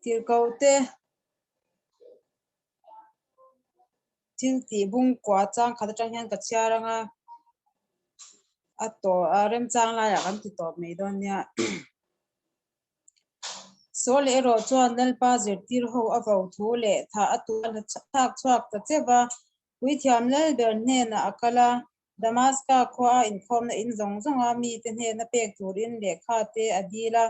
Tirhkohte thil tih bung kua chang khat atang hian ka chhiar ang a, a tawh a remchang laiah kan ti tawp mai dawn nia. Saw leh erawh chuan Lalpa zirtir ho a vo thu leh thah a tu a thlak chhuak ta che va, Puithiam Lalber hnenah a kal a, Damaska khua a inkhawmna in zawng zawnga mite hnena pek turin lehkha te a dil a.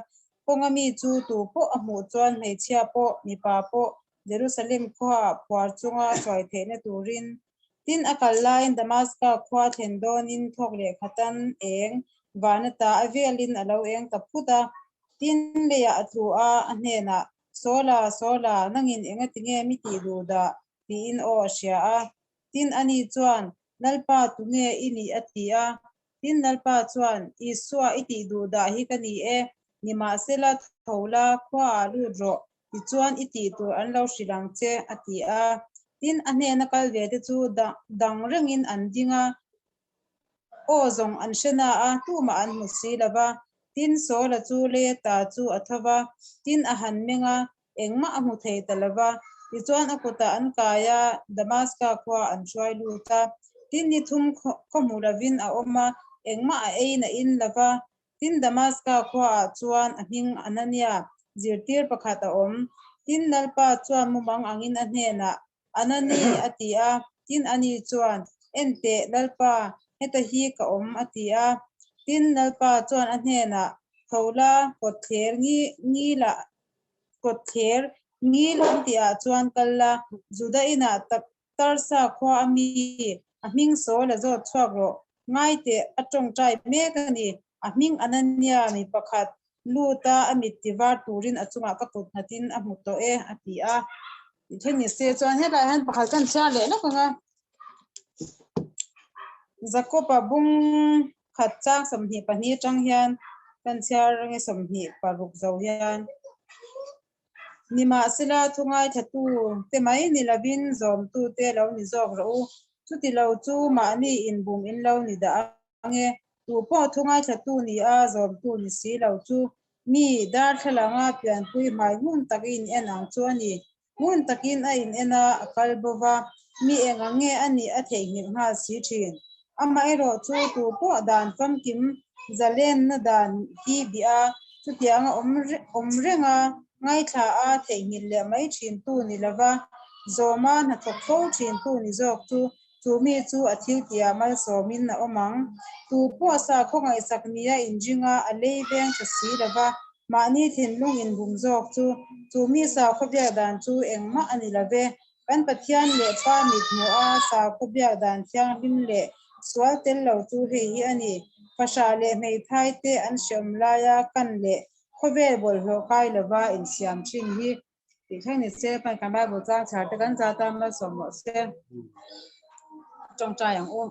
Kawnga mi chu tu pawh a hmuh chuan hmeichhia pawh, mipa pawh Jerusalem khuaah phuar chunga hruai theihna turin. Tin, a kal laiin Damaska khua thlen dawnin thawk lehkhatan eng vana ta a velin a lo eng ta phut a. Tin, leiah a tlu a, a hnenah, Sawla, Sawla, nangin engatinge mi tih duh dah? tiin aw a hria a. Tin, ani chuan, Lalpa, tunge i nih? a ti a. Tin, Lalpa chuan, Isua i tih duh dah hi ka ni e, nimahsela tho la, khuaah lut rawh, tichuan i tih tur an lo hrilh ang che, a ti a. Tin, a hnena kal ve te chu dang rengin an ding a, aw zawng an hre na a, tumah an hmu si lo va. Tin, Saula chu Leata chu a tho va, tin, a han meng a, engmah a hmu thei ta lo va. Tichuan a kutah an kai a, Damaska khua an hruai lut a. Tin, ni thum khaw hmu lovin a awm a, engmah a ei na in lo va. Tin, Damaska khuaah chuan a hming Anania zirtir pakhat a awm. Tin, Lalpa chuan mumang angin a hnenah, Anani, a ti a. Tin, ani chuan, Enteh, Lalpa, heta hi ka awm, a ti a. Tin, Lalpa chuan a hnenah, Tho la, kawtthler ngilah kawtthler ngil an tihah chuan kal la, Juda inah tak Tarsa khua a mi, a hming sawl a zawt chhuak rawh. Ngaiteh, a tawngtai mek a ni. A hming Anania mi pakhat lut a, a mit ti var turin a chungah ka kut nghatin a hmu tawh e, a ti a. Tih ni se chuan helaiah hian pakhat kan chhiar leh lawk ang a. Jakob-a bung khat chang 22 atang hian kan chhiar reng e 26 zo hian. Nimahsela thu ngaithlatu te mai ni lovin zawmtu te lo ni zawk rawh u. Chuti lo chu mahni inbum in lo ni dah ang e. Tu pawh thu ngaithlatu ni a zawmtu ni si lo chu mi darthlalanga pianpui hmai ngun takin en ang chu a ni. Ngun takin a in en a, a kal bo va, mi eng ang nge a nih a theihnghilh nghal si thin. Amaherawh chu tu pawh dan famkim zalenna dan hi bih a, chutianga awm awm reng a, ngaithla a theihnghilh leh mai thin tu ni lova, zawma hnathawk fo thin tu ni zawk chu chu mi chu a thil tihah malsawmin a awm ang. Tu pawh sakhaw ngaihsak nia inring a, a lei veng tha si lova, mahni thinlung inbum zawk chu, chu mi sakhaw biak dan chu engmah a ni lo ve. Kan Pathian leh Pa mit hmuh a sakhaw biak dan thianghlim leh sual tel lo chu hei hi a ni. Fahrah leh hmeithai te an hreawm laia kan leh khawvel bawlhhlawh kai lova insiam thin hi. Tih thleng ni se, hmai kan Bible chang chhar te kan za tan malsawm rawh se. Tawngtai ang u.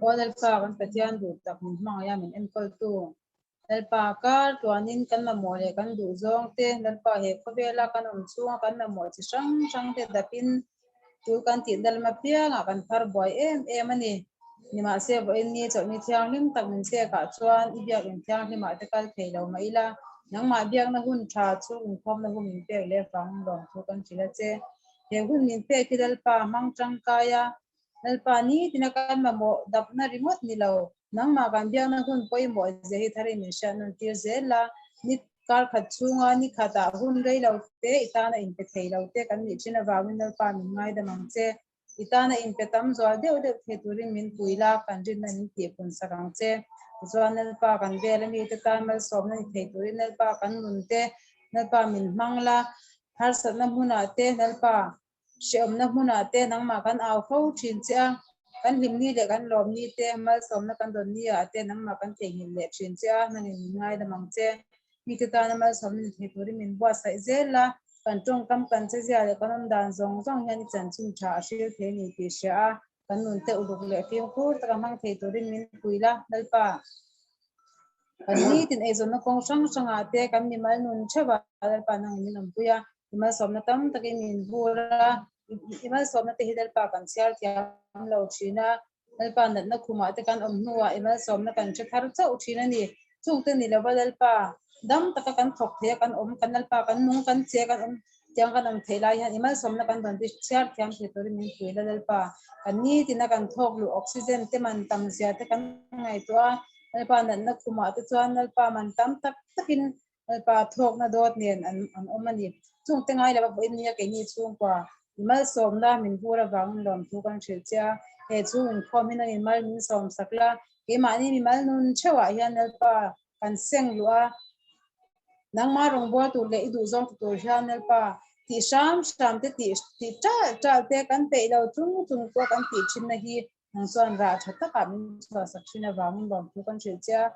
Aw Lalpa kan Pathian duh tak min hmangaih a min enkawltu. Lalpa kar tuanin kan mamawh leh kan duh zawng te Lalpa he khawvela kan awm chhunga kan mamawh chi hrang hrang te dapin tul kan tih na lam apiangah kan phar buai em em a ni. Nimahse vawiin ni chawlhni thianghlim tak min pekah chuan i biakin thianghlimah te kal thei lo mah ila, nangmah biakna hun tha chu inkhawmna hun min pek leh vang lawm thu kan hrilh a che. He hun min pek hi Lalpa hmang tangkai a, Lalpa nitina kan mamawh dapna ringawt ni lo, nangmah kan biakna hun pawimawh zia hi tharin min hriat nawn tir zel a, ni kar khat chhunga ni khatah hun rei lo te i tana inpe thei lo te kan nih thin avangin Lalpa min ngaidam ang che. I tana inpe tam zual deuh deuh thei turin min pui la, kan rinna min tihpun sak ang che. Tichuan Lalpa kan vel a mite tan malsawmna ni thei turin Lalpa kan nun te, Lalpa min hmang la, harsatna hmunah te Lalpa Hrehawmna hmunah te nangmah kan au fo thin che a, kan hlimni leh kan lawmni te, malsawmna kan dawn ni ah te nangmah kan theihnghilh leh thin che a, nangin min ngaidam ang che. Mite tana malsawmna ni thei turin min buatsaih zel a, kan tawngkam kan che zia leh kan awmdan zawng zawng hian i chanchin tha a hril thei a ni tih hria a, kan nunte uluk leh fimkhur taka hmang thei turin min pui la, Lalpa. Kan nitin eizawnna kawng hrang hrangah te kan mimal nun theuh a, Lalpa nangin min awmpui a, i malsawmna tam takin min vur a, i malsawmna te hi Lalpa kan chhiar thiam lo thin a, Lalpa natna khumah te kan awm hnuah i malsawmna kan hre thar chauh thin a ni. Chungte ni lova Lalpa. Dam taka kan thawk thei a, kan awm, kan Lalpa kan nung, kan che kan awm tiang kan awm theih lai hian i malsawmna kan rawn ti chhiar thiam thei turin min pui la Lalpa. Kan nitin a kan thawk luh oxygen te man tam zia te kan ngaihtuah a, Lalpa natna khumah te chuan Lalpa man tam tak takin Lalpa thawkna dawt nen an an awm a ni. Chungte ngai lova vawiin nia keini chhungkua i malsawmna min bur avangin lawmthu kan hrilh che a, he chhung inkhawm hi nangin mal min sawm sak la, keimahni mimal nun theuhah hian Lalpa kan seng luh a, nangmah rawngbâwl tur leh i duhzawng ti tur hian Lalpa tih hram hram te tih tih ṭalh ṭalh te kan peih lo chung chung pawh kan tih ṭhinna hi Nang chuan rah tha takah min chhuahsak thin avangin lawmthu kan hrilh che a,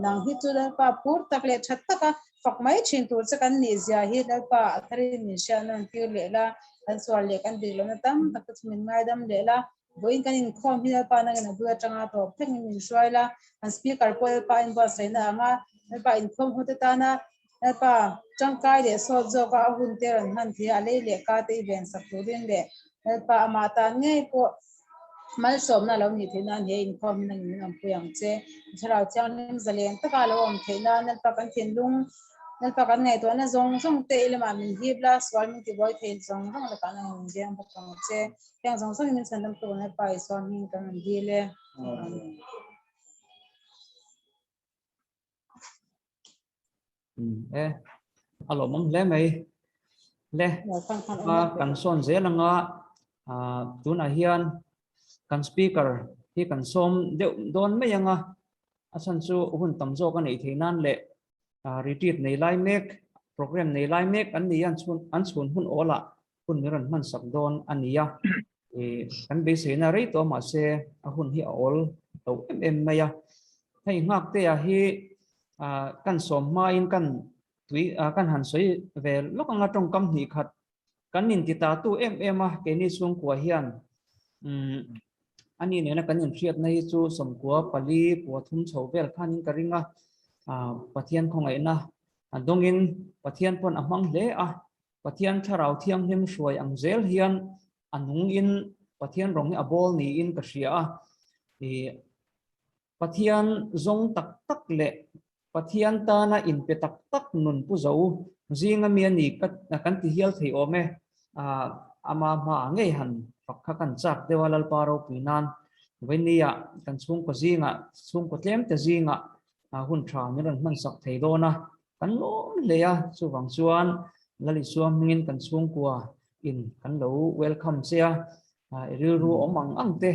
nang hi chu Lalpa phur tak leh tha taka fak mai thin tur che kan nih zia hi Lalpa a tharin min hriat nawn tir leh la, kan sual leh kan dik lohna tam tak te chu min ngaidam leh la, vawiin kan inkhawm hi Lalpa nangin a bul atanga tawp thlengin min hruai la, kan speaker pawh Lalpa a inbuatsaihna anga Lalpa inkhawm ho te tana Lalpa tangkai leh sawt zawka a hun te rawn hman thei a, a lei leh ka te i vensak turin leh Lalpa amah tan ngei pawh malsawmna a lo nih theih nan he inkhawm hi nangin min awmpui ang che. Thlarau Thianghlim zalen taka a lo awm theih nan Lalpa kan thinlung, Lalpa kan ngaihtuahna zawng zawng te i lamah min hip la, sual min tibuai thei zawng zawng lakah nangin min veng bawk ang che. Heng zawng zawngin min chhandam tuk ang Lalpa Isua hming kan rawn dil e. Amen. E a lawmawm hle mai le kan sawn zel anga tunah hian kan speaker hi kan sawm deuh dawn mai anga a chhan chu hun tam zawk a neih theih nan leh retreat nei lai mek program nei lai mek an ni an chhun an chhun hun awlah hun min rawn hman sak dawn a ni a kan beiseina rei tawh mahse a hun hi a awl lo em em mai a hei nghak te ah hi kan sawm hmain kan tui kan han sawi ve lawk anga tawngkam hnih khat kan in ti ta tu em em a keini chhungkua hian ani nena kan inhriatna hi chu sawmkua pali kua thum chho vel khanin ka ring a Pathian khawngaihna a dawngin Pathian pawn a hmang hle a Pathian Thlarau Thianghlim hruai ang zel hian a nungin Pathian rawng hi a bawl niin ka hria a. I Pathian zawng tak tak leh Pathian tana inpe tak tak nun pu zo zinga mi a ni ka kan ti hial thei awm e. Ama hmaah ngei han fak kha kan chak deuh a Lalpa ropui nan Vainia kan chhungkaw zingah chhungkaw tlemte zingah hun tha min rawn hmansak thei dawn a. Kan lawm hle a, chuvang chuan Lal Isua hmingin kan chhungkua in kan lo welcome che a, i rilru awm ang ang te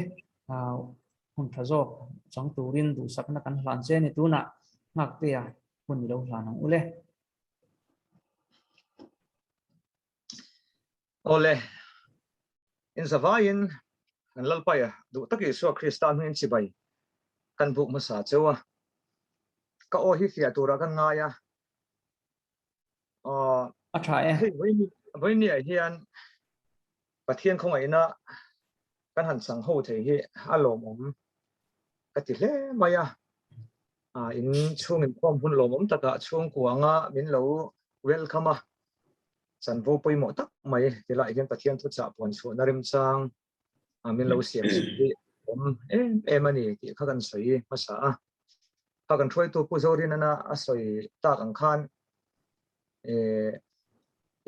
hun tha zawk chang turin duhsakna kan hlan che a ni tunah Nghaktea hun i lo hlan ang u le. Awle, in zavaiin kan Lalpaia duh tak Isua Krista hmingin chibai kan buk hmasa cheu a, ka aw hi fiah turah kan ngai a, aw A tha e. Hei vawinia hian Pathian khawngaihna kan han chang ho thei hi a lawmawm ka ti hle mai a, in chhung inkhawm hun lawmawm takah chhungkua anga min lo welcome a, Chanvo pawimawh tak mai ti lai hian Pathian thuchah puan chhuahna remchang min lo siam sak hi awm em em a ni tih kha kan sawi hmasa a. Kha kan hruaitu Pu Zorinana a sawi tak ang khan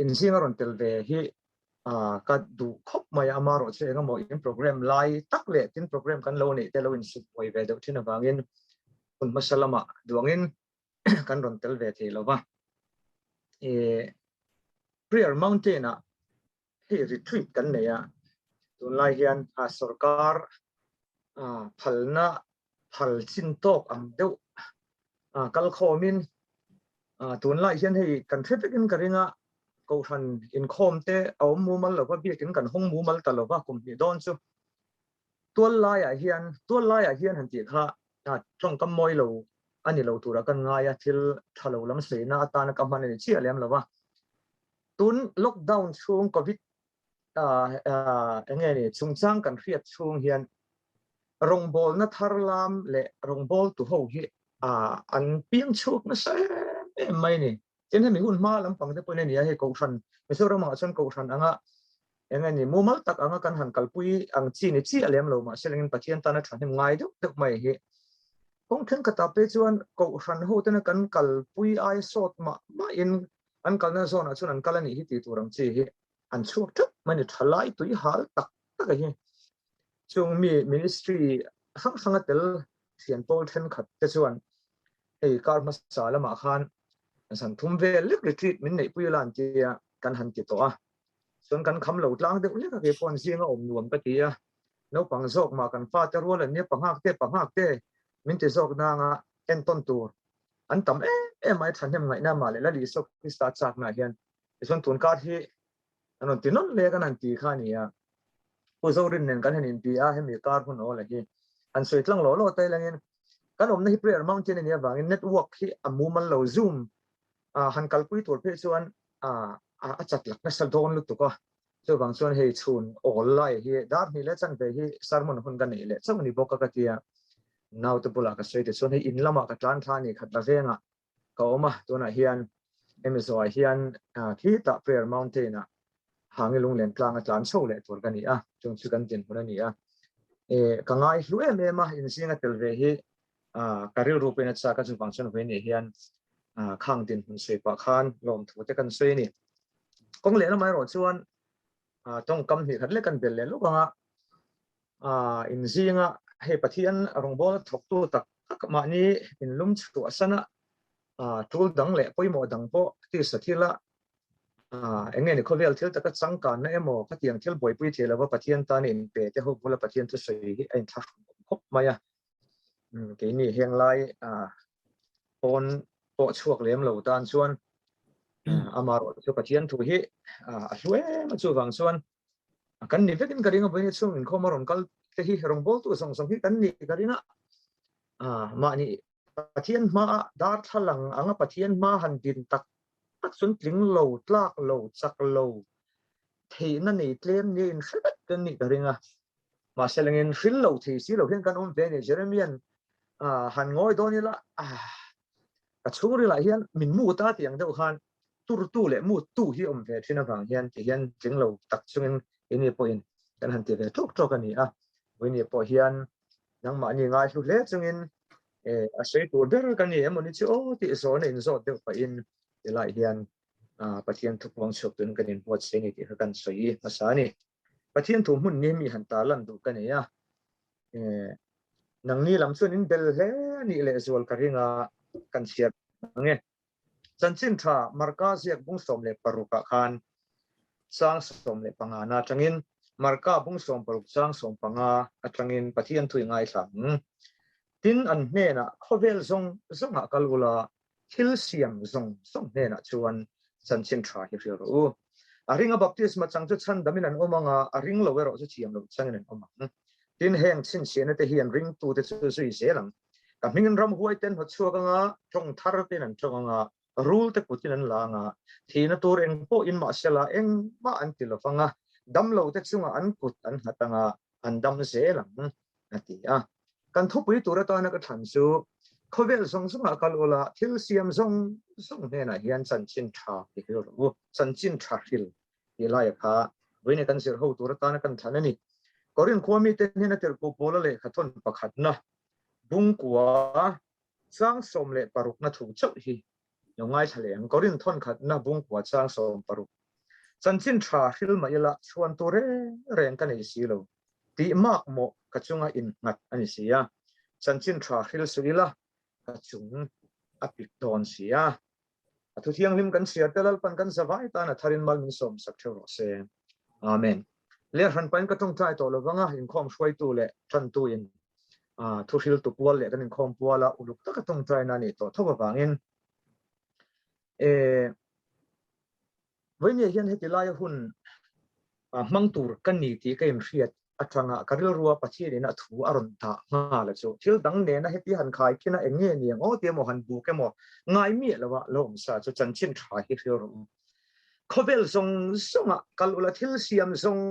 inzinga rawn tel ve hi ka duh khawp mai a, amaherawhchu engemaw in program lai tak leh tin program kan lo neih te lo insuk buai ve deuh thin avangin hun hmasa lamah duangin kan rawn tel ve thei lo va. Prayer Mountain ah hei retreat kan nei a, tunlai hian a sorkar phalna phal chin tawk ang deuh kal khawmin tunlai hian hei kan hre vekin ka ring a, kohhran inkhawm te a awm mumal lo va, biakin kan hawng mumal ta lo va kum hnih dawn chu tual laiah hian tual laiah hian han tih kha tawngkam mawi lo a ni lo tura kan ngai a, thil tha lo lam sawiina atana ka hman a ni chiah lem lo va. Tun lockdown chhung covid eng nge ni chungchang kan hriat chhung hian rawngbawlna thar lam leh rawngbawltu ho hi an piang chhuak nasa em em mai a ni. Tin hemi hun hma lampang te pawhin a ni a, hei Kohhran, Mizoram ah chuan Kohhran anga eng nge ni mumal tak anga kan han kalpui ang chi ni chiah lem lo mahse lengin Pathian tana thahnem ngai deuh deuh mai hi. Kawng thenkhatah phei chuan kohhran ho tena kan kalpui aia sawt mah mahin an kalna zawnah chuan an kal a nih hi tih tur ang chi hi an chhuak teuh mai a ni. Thalai tui hal tak tak a hi. Chung mi ministry hrang hranga tel thian pawl thenkhat te chuan hei kar hmasa lamah khan zan thum vel lek retreat min neihpui la an tia kan han ti tawh a. Chuan kan kham lo tlang deuh lek a keipawn zinga awm nuam ka ti a. Naupang zawk mah kan fate rual an nia panghak te panghak te min ti zawk nanga entawn tur an tam em em mai thahnem ngaihna mah leh Lal Isua Krista chakna hian tichuan tun kar hi an rawn ti nawn lek an han ti kha a ni a. Pu Zorin nen kan han inti a hemi kar hun awl a hi han sawi tlang law law ta ilangin kan awmna hi Prayer Mountain a nih avangin network hi a mumal lo zoom han kalpui tur phei chuan a chat lak nasa dawn lutuk a. Chuvang chuan hei chhun awl lai hi dar hnih leh chanve hi sermon hun ka neih leh chauh a ni bawk a ka tia. Naute bulah ka sawi tichuan hei in lamah ka tlan thla a ni khat la vengah ka awm a, tunah hian hemi zawhah hian khitah Prayer Mountain ah Hangi Lunglen tlang a tlan chho leh tur ka ni a, chung chu kan dinhmun a ni a. Ka ngai hlu em em a, inzinga tel ve hi ka rilru pawhin a chak a, chuvang chuan vawiin nih hian khang dinhmun sawi pah khan lawmthu te kan sawi a ni. Kawng leh lamah erawh chuan tawngkam hnih khat lek kan bel leh lawk ang a, inzinga hei Pathian rawngbawlna thawktu tak tak mahni inlum chhuah sana tul dang leh pawimawh dang pawh tisa thila eng nge ni khawvel thil taka changkanna emaw khatiang thil buaipui thei lova Pathian tan inpe te ho bula Pathian thusawi hi a inthlahrung awm khawp mai a. Keini heng lai pawn pawh chhuak lem lo tan chuan amarawh chu Pathian thu hi a hlu em a chuvang chuan kan ni vekin ka ring a vawiin chhung inkhawm a rawn kal te hi rawngbawltu zawng zawng hi kan ni ka ring a mahni Pathian hmaa darthlalang anga Pathian hma han din tak tak chuan tling lo tlak lo chak lo theihna nei tlem nia inhre vek kan nih ka ring a. Mahse lengin hril lo thei si lo hian kan awm ve a ni. Jeremian han ngawi dawn ila ka chhungrilah hian min mut a tih ang deuh khan turtu leh muttu hi awm ve thin avang hian ti hian tling lo tak chungin keini pawhin kan han ti ve tawk tawk a ni a. Vawiini pawh hian nangmahni ngaihlu hle chungin a sawi tur ber ka ni emaw ni chu aw tih zawhna inzawt deuh pahin tilai hian Pathian thupuang chhuak turin kan inbuatsaih a ni tih kha kan sawi hmasa a ni. Pathian thu hmun ni mi han tar lan duh ka nei a, nangni lam chuan in bel hle a nih leh zual ka ring a, kan chhiar ang e. Chanchin tha Marka ziak bung 16 ah khan chang 15 na atangin Marka bung 16 chang 15 atangin Pathian thu i ngaithla ang. Tin, an hnenah khawvel zawng zawngah kal ula, thil siam zawng zawng hnenah chuan chanchin tha hi hria rawh u. A ringa baptisma chang chu chhandamin an awm ang a, a ring lo erawh chu thiam loh changin an awm ang. Tin, heng chhinchhiahna te hi an ringtute chu zui zel ang. Ka hmingin ramhuai te an hawt chhuak ang a, tawng thar tein an tawng ang a, rul te kutin an la ang a, thihna tur eng pawh in mahsela engmah an ti lo vang a, damlo te chungah an kut an nghat ang a, an dam zel ang, a ti a. Kan thupui tur atana ka thlan chu, Khawvel zawng zawngah kal ula, thil siam zawng zawng hnenah hian chanchin tha ti hril rawh u, chanchin tha hril tih laia kha vawiin kan zir ho tur atana kan thlan a ni. Korinth khua mite hnena tirhkoh Paula lehkha thawn pakhatna bungkua chang 16 na thu chauh hi lo ngaithla leh ang. Korinth thawn khatna bungkua chang 16 Chanchin tha hril mah ila chhuan tur reng reng ka nei si lo tih mak mawh ka chunga innghat a ni si a. Chanchin tha hril suh ila ka chung a pik dawn si a. A thu thianghlim kan chhiar te Lalpan kan zavai tan a tharin mal min sawmsak theuh rawh se. Amen. Leh hran pahin ka tawngtai tawh lovang a, inkhawm hruaitu leh tantu in thu hriltu pual leh kan inkhawm puala uluk taka tawngtaina a nih tawh tho avangin e Vawinia hian heti laia hun hmang tur ka ni tih ka inhriat atanga ka rilrua Pathianin a thu a rawn dah nghal a chu. Thil dang nena heti han khai khin a eng nge ni ang aw ti emaw han buk emaw ngai miah lova lo awm sa chu chanchin tha hi hril rawh u. Khawvel zawng zawngah kal ula thil siam zawng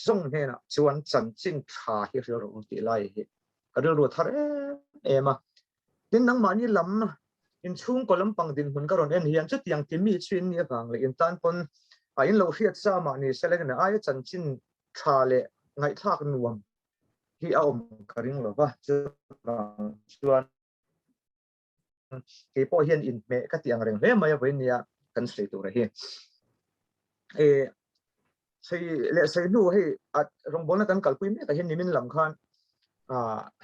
zawng hnenah chuan chanchin tha hi hril rawh u tih lai hi ka rilru thar em em a. Tin, nangmahni lam inchhungkaw lampang dinhmun ka rawn en hian chutiang ti mi chu in nih avang leh in tan pawn a in lo hriat sa mah ni se lengin aia chanchin tha leh ngaihthlak nuam hi a awm ka ring lo va, chuvang chuan. Kei pawh hian inhmeh ka ti ang reng hle mai a vawiin nia kan sawi tur a hi. E sei leh sei hnu hei a rawngbawlna kan kalpui mek ah hian nimin lam khan a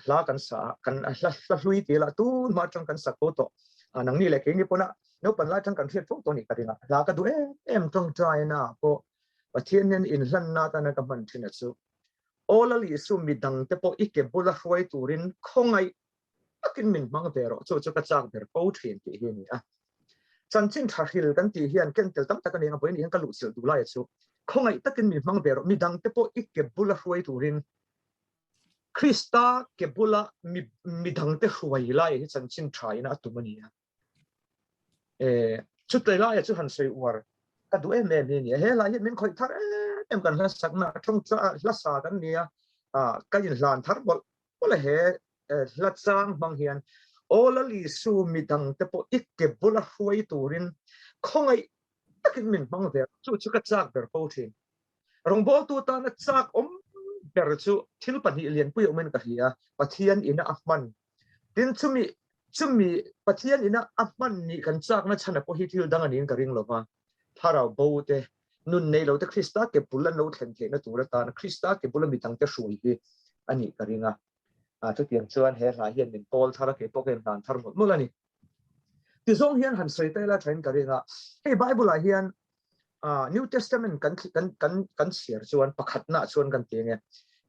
hla kan sa kan hla hla hlui ti lah tun hma atang kan sak fo tawh a nangni leh keini pawna naupan lai atang kan hriat fo tawh a nih ka ring a hla ka duh em em tawngtaina ah pawh Pathian hian inhlanna atana ka hman thin a chu Aw Lal Isu midangte pawh i ke bula hruai turin khawngaih takin min hmang ve rawh, chu chu ka chak ber fo thin tih hi a ni a. Chanchin tha hril kan tih hian ken tel tam tak a ni ang a, vawiin hian ka luhchilh duh laia chu khawngaih takin min hmang ve rawh, midangte pawh i ke bula hruai turin Krista ke bula mi midangte hruai laia hi chanchin tha ina a tum a ni a. E, chutlai laia chu han sawi uar ka duh em em hi a ni a. He lai hian min khawih thar em em kan hla sakna tawng hla sa kan ni a, ka inhlan thar mawlh mawlh a he hla chang hmang hian Aw Lal Isu midangte pawh i ke bula hruai turin khawngaih takin min hmang ve chu chu ka chak ber fo thin. Rawngbawltu tana chak awm ber chu thil pahnih lianpui awmin ka hria, Pathian ina a hman. Tin chumi chumi Pathian ina a hman nih kan chakna chhana pawh hi thil dang a niin ka ring lova, thlarau bo te, nun nei lo te Krista ke bul an lo thlen theihna tur atana Krista ke bula midangte hruai hi a nih ka ring a. A chutiang chuan he hla hian min pawl thar a, kei pawh ka inhlan thar mawlh mawlh a ni. Tizawng hian han sawi ta ila thain ka ring a, hei Bible ah hian New Testament kan kan kan kan chhiar chuan pakhatna chuan kan ti nge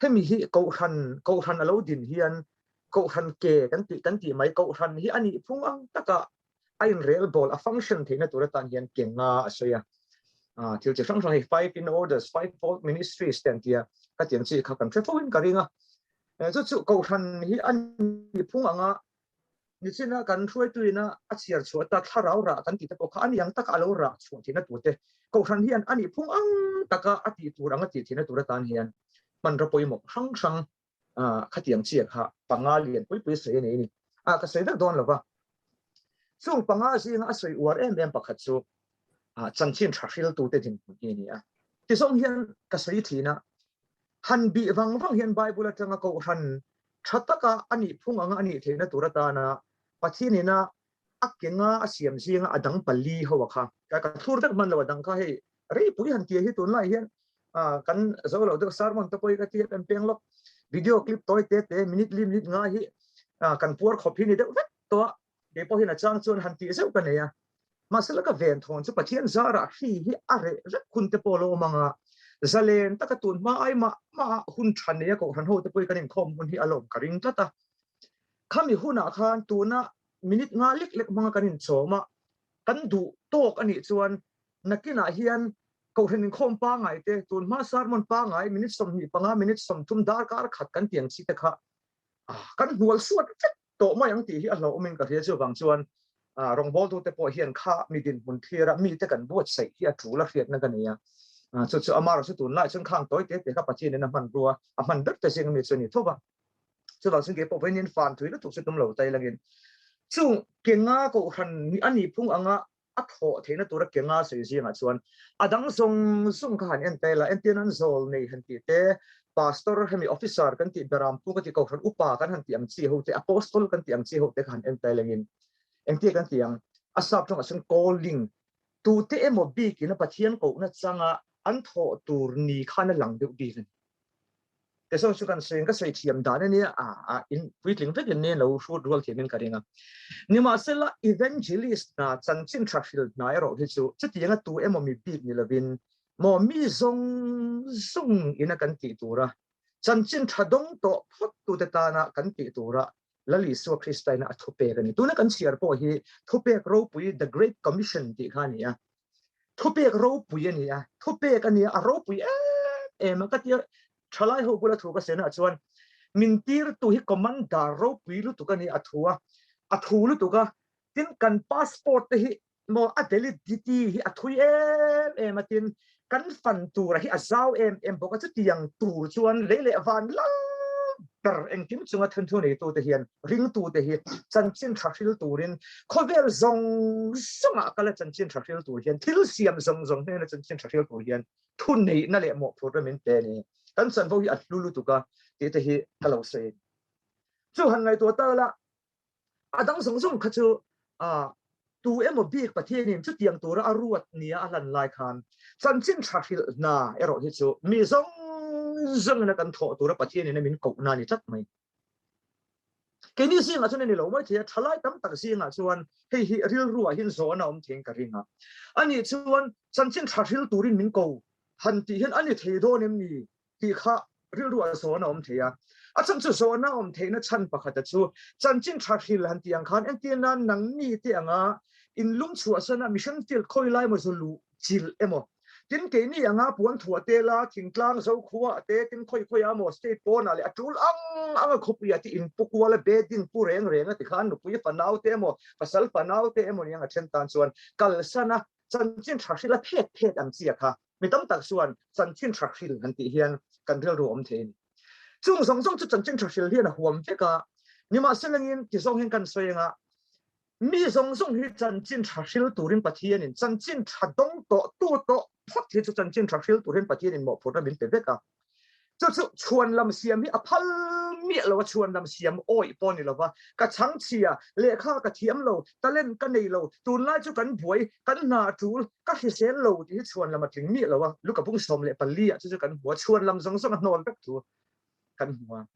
hemi hi kohhran kohhran a lo din hian kohhran ke kan ti kan ti mai kohhran hi a nih phung ang taka a inrel bawl a function theihna tur atan hian ke nga a sawi a thil chi hrang hrang hei five in orders five fold ministries te an tia ka tiang chi kha kan hre fo in ka ring a chu chu kohhran hi a ni phung anga nichina kan hruaituina a chhiar chhuah ta thlarau rah kan tih te pawh kha ani ang taka a lo rah chhuah theihna tur te kohhran hian ani phung ang taka a tih tur anga tih theihna tur atan hian hmanraw pawimawh hrang hrang khatiang chiah kha panga lian pui pui sawi a nei a ni. A ka sawi vek dawn lo va. Chung panga zinga a sawi uar em em pakhat chu chanchin tha hriltute dinhmun hi a ni a. Tizawng hian ka sawi thin a, han bih vang vang hian Bible atanga kohhran tha taka a nih phung anga a nih theihna tur atana Pathianina a ke nga a siam zinga a dang pali ho a kha ka thlur vek hman lo a dang kha hei rei pui han tia hi tunlai hian kan zo lo deuh sermon te pawh hi ka tia kan peng lawk video clip tawi te te minute li minute nga hi kan puar khawp hi ni deuh vek tawh a kei pawh hian a chang chuan han tih zeuh ka nei a mahse ka ven thawn chu Pathian zarah hri hi a reh vek hun te pawh lo awm anga zalen taka tun hma ai mah mah hun tha nei a kohhran ho te pawh hi kan inkhawm hun hi a lawm ka ring tlat a khami hunah khan tuna minute nga lek lek hmanga kan inchawm a, kan duh tawk a nih chuan nakinah hian Kohhran inkhawm pangngai te, tun hma sermon pangngai minute 25, minute 30, darkar khat kan tiang chi te kha kan hnual suat vek tawh mai ang tih hi a hlauhawmin ka hria. Chuvang chuan rawngbawltute pawh hian kha mi dinhmun thlir a mite kan buatsaih hi a tul a hriatna ka nei a. Chu chu amaherawhchu chu tunlai chuan khang tawi te te kha Pathianin a hmanrua a hman ber te zing ami chu a ni tho va. Chuvang chuan kei pawh vawiin fan thui lutuk chu tum lo ta ilangin chung ke nga kohhran a nih phung anga a thawh theihna tura ke nga sawi zingah chuan a dang zawng zawng kha han en ta ila entir nan zawl nei han tih te pastor hemi officer kan tih beram pu ka tih kohhran upa kan han tih ang chi ho te apostle kan tih ang chi ho te kha han en ta ilangin engtia kan tih ang a sap tawngah chuan calling tute emaw bikin a Pathian kohna changa an thawh tur ni khan a lang deuh bik a ni. Te saw chu kan sawi ka sawi thiam dan ania a a in puitling vekin ni lo hrut rual thiamin ka ring a. Nimahsela evangelist hna chanchin tha hril hna erawh hi chu chutianga tu emaw mi bik ni lovin maw mi zawng zawng ina kan tih tura chanchin tha dawng tawh phawt tute tana kan tih tura Lal Isua Krista ina a thupek a ni. Tuna kan chhiar pawh hi thupek ropui The Great Commission tih kha a ni a. Thupek ropui a ni a, thupek a ni a, a ropui em em a. Ka tia thalai ho bula thu ka sena chuan min tirtu hi commander ropui lutuk a ni a thu a, a thu lutuk a. Tin kan passport te hi maw a validity hi a thui em em a, tin kan fan tura hi a zau em em bawk a. Chutiang tur chuan lei leh van lal ber engkim chunga thenthu neitu te hian ringtu te hi chanchin tha hril turin khawvel zawng zawngah kala chanchin tha hril tur hian thil siam zawng zawng hnena chanchin tha hril tur hian thu neihna leh mawhphurhna min pe a ni. Kan chanvo hi a hlu lutuk a tih te hi ka lo sawi. Chu han ngaihtuah ta la a dang zawng zawng kha chu A tu emaw bik Pathianin chutiang tura a ruat nia a hlan lai khan chanchin tha hrilh hna erawh hi chu mi zawng zawngin a kan thawh tura Pathianin a min kohna a ni tlat mai. Keini zingah chuan a ni lo mai thei a, thalai tam tak zingah chuan hei hi rilruah hian zawhna awm theiin ka ring a. Ani chuan chanchin tha hril turin min ko han tih hian a ni thei dawn em ni tih kha rilruah zawhna awm thei a. A chhan chu zawhna awm theihna chhan pakhata chu chanchin tha hril han tih ang khan entir nan nangni te anga in lung chhuahsana mission field khawi lai emaw zu luh chilh emaw tin keini anga puan thuah te la thingtlang zokhua te tin khawi khawi a maw state pawnah leh a tul ang anga khawpuiah te in pu kual a bedin pu reng reng a tikhan nupui fanau te emaw pasal fanau te emaw ni anga then tan chuan kalsana chanchin tha hril a phet phet ang chi a kha Mi tam tak chuan chanchin tha hril han tih hian kan rilru awm thei a ni. Chung zawng zawng chu chanchin tha hril hian a huam vek a, nimahselangin ti zawng hian kan sawi anga mi zawng zawng hi chanchin tha hril turin Pathianin chanchin tha dawng tawh tu tawh phawt hi chu chanchin tha hril turin Pathianin mawhphurhna min pe vek a. Chu chu chhuan lam siam hi a phal miah lo a, chhuan lam siam awih pawh ni lova, ka chhangchhia, lehkha ka thiam lo, talent ka nei lo, tunlai chu kan buai, kan hna a tul, ka hrisel lo tih hi chhuan lam a tling miah lo a, Luka bung 14 ah chu chu kan hmu a, chhuan lam zawng zawng a hnawl vek thu kan hmu a.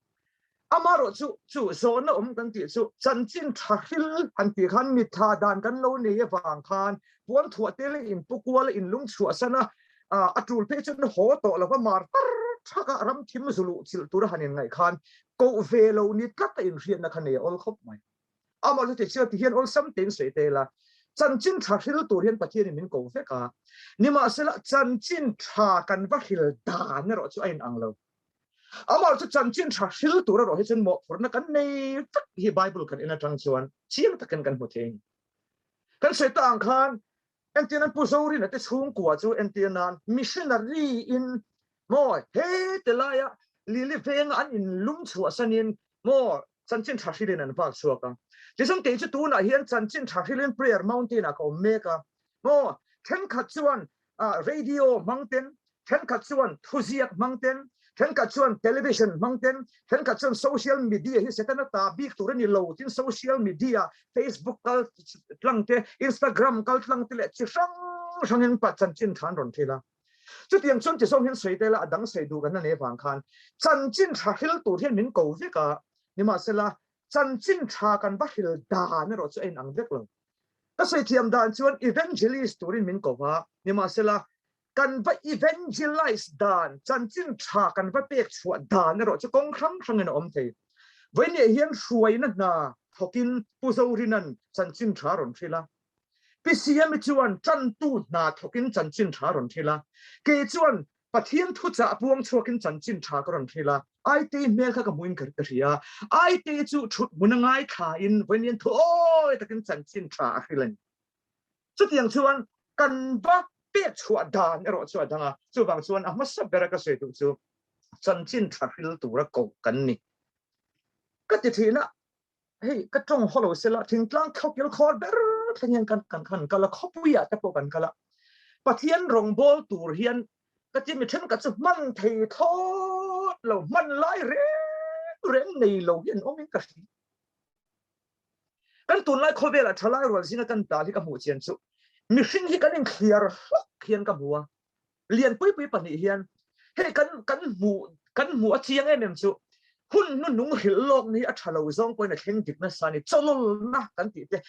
Amaherawh chu chu zawhna awm kan tih chu chanchin tha hril han tih khan mitthla dan kan lo nei avang khan puan thuah te leh in pu kual a in lung chhuah san a, a tul phei chuan haw tawh lova mar tar thak a ram thim zu luh chilh tura han inngaih khan koh ve lo ni tlat a inhriatna kha nei a awl khawp mai. Amah chu tichuan ti hian awlsam tein sawi te ila, chanchin tha hril tur hian Pathianin min ko vek a, nimahsela chanchin tha kan va hril dan erawh chu a inang lo. Amah chu chanchin tha hril tur erawh hi chuan mawhphurhna kan nei vek hi Bible kan en atang chuan chiang takin kan hmu thei a ni. Kan sawi ta ang khan entir nan Pu Zorina te chhungkua chu entir nan missionary in maw he te laia Lili venga an in lum chhuah sanin maw chanchin tha hrilin an vak chhuak a. Tichuan kei chu tunah hian chanchin tha hrilin Prayer Mountain ah ka awm mek a. Maw thenkhat chuan radio hmang ten, thenkhat chuan thuziak hmang ten, thenkhat chuan television hmang ten, thenkhat chuan social media hi Setana ta bik tur a ni lo tin social media Facebook kal tlang te, Instagram kal tlang te leh chi hrang hrangin pa chanchin tha an rawn thil a. Chutiang chuan ti zawng hian sawi tel a, a dang sawi duh kan la nei avang khan chanchin tha hril tur hian min ko vek a, nimahsela chanchin tha kan va hril dan erawh chu a inang vek lo. Ka sawi thiam dan chuan evangelist turin min ko va, nimahsela kan va evangelize dan, chanchin tha kan va pek chhuah dan erawh chu kawng hrang hrangin a awm thei. Vawiinah hian hruaina hna thawkin Pu Zorina'n chanchin tha rawn hrilh a. Pi Siami chuan tantu hna thawkin chanchin tha rawn hrilh a. Kei chuan Pathian thuchah puang chhuakin chanchin tha ka rawn hrilh a, Aitei hmel kha ka hmuin ka hria. Aitei chu thut hmun a ngaithlain vawiin thu awi takin chanchin tha a hrilh a ni. Chutiang chuan kan va pek chhuah dan erawh chu a dang a, chuvang chuan a hmasa bera ka sawi duh chu chanchin tha hril tura koh kan ni. Ka ti thin a, hei ka tawng haw lo sela thingtlang khawkil khawr ber thleng hian kan kan khan kal a khawpuiah te pawh kan kal a Pathian rawngbawl tur hian ka ti mi thenkhat chu hman thei thlawt lo hman lai reng reng nei lo hi an awmin ka hria kan tunlai khawvelah thalai rual zinga kan tal hi ka hmuh chian chu mihring hi kan inthliar hlawk hian ka hmu a lian pui pui pahnih hian hei kan kan hmu kan hmu a chiang em em chu hun nu nung hrilh lawk ni a tha lo zawng pawhin a thleng dik nasa ni chawlawlna kan tih te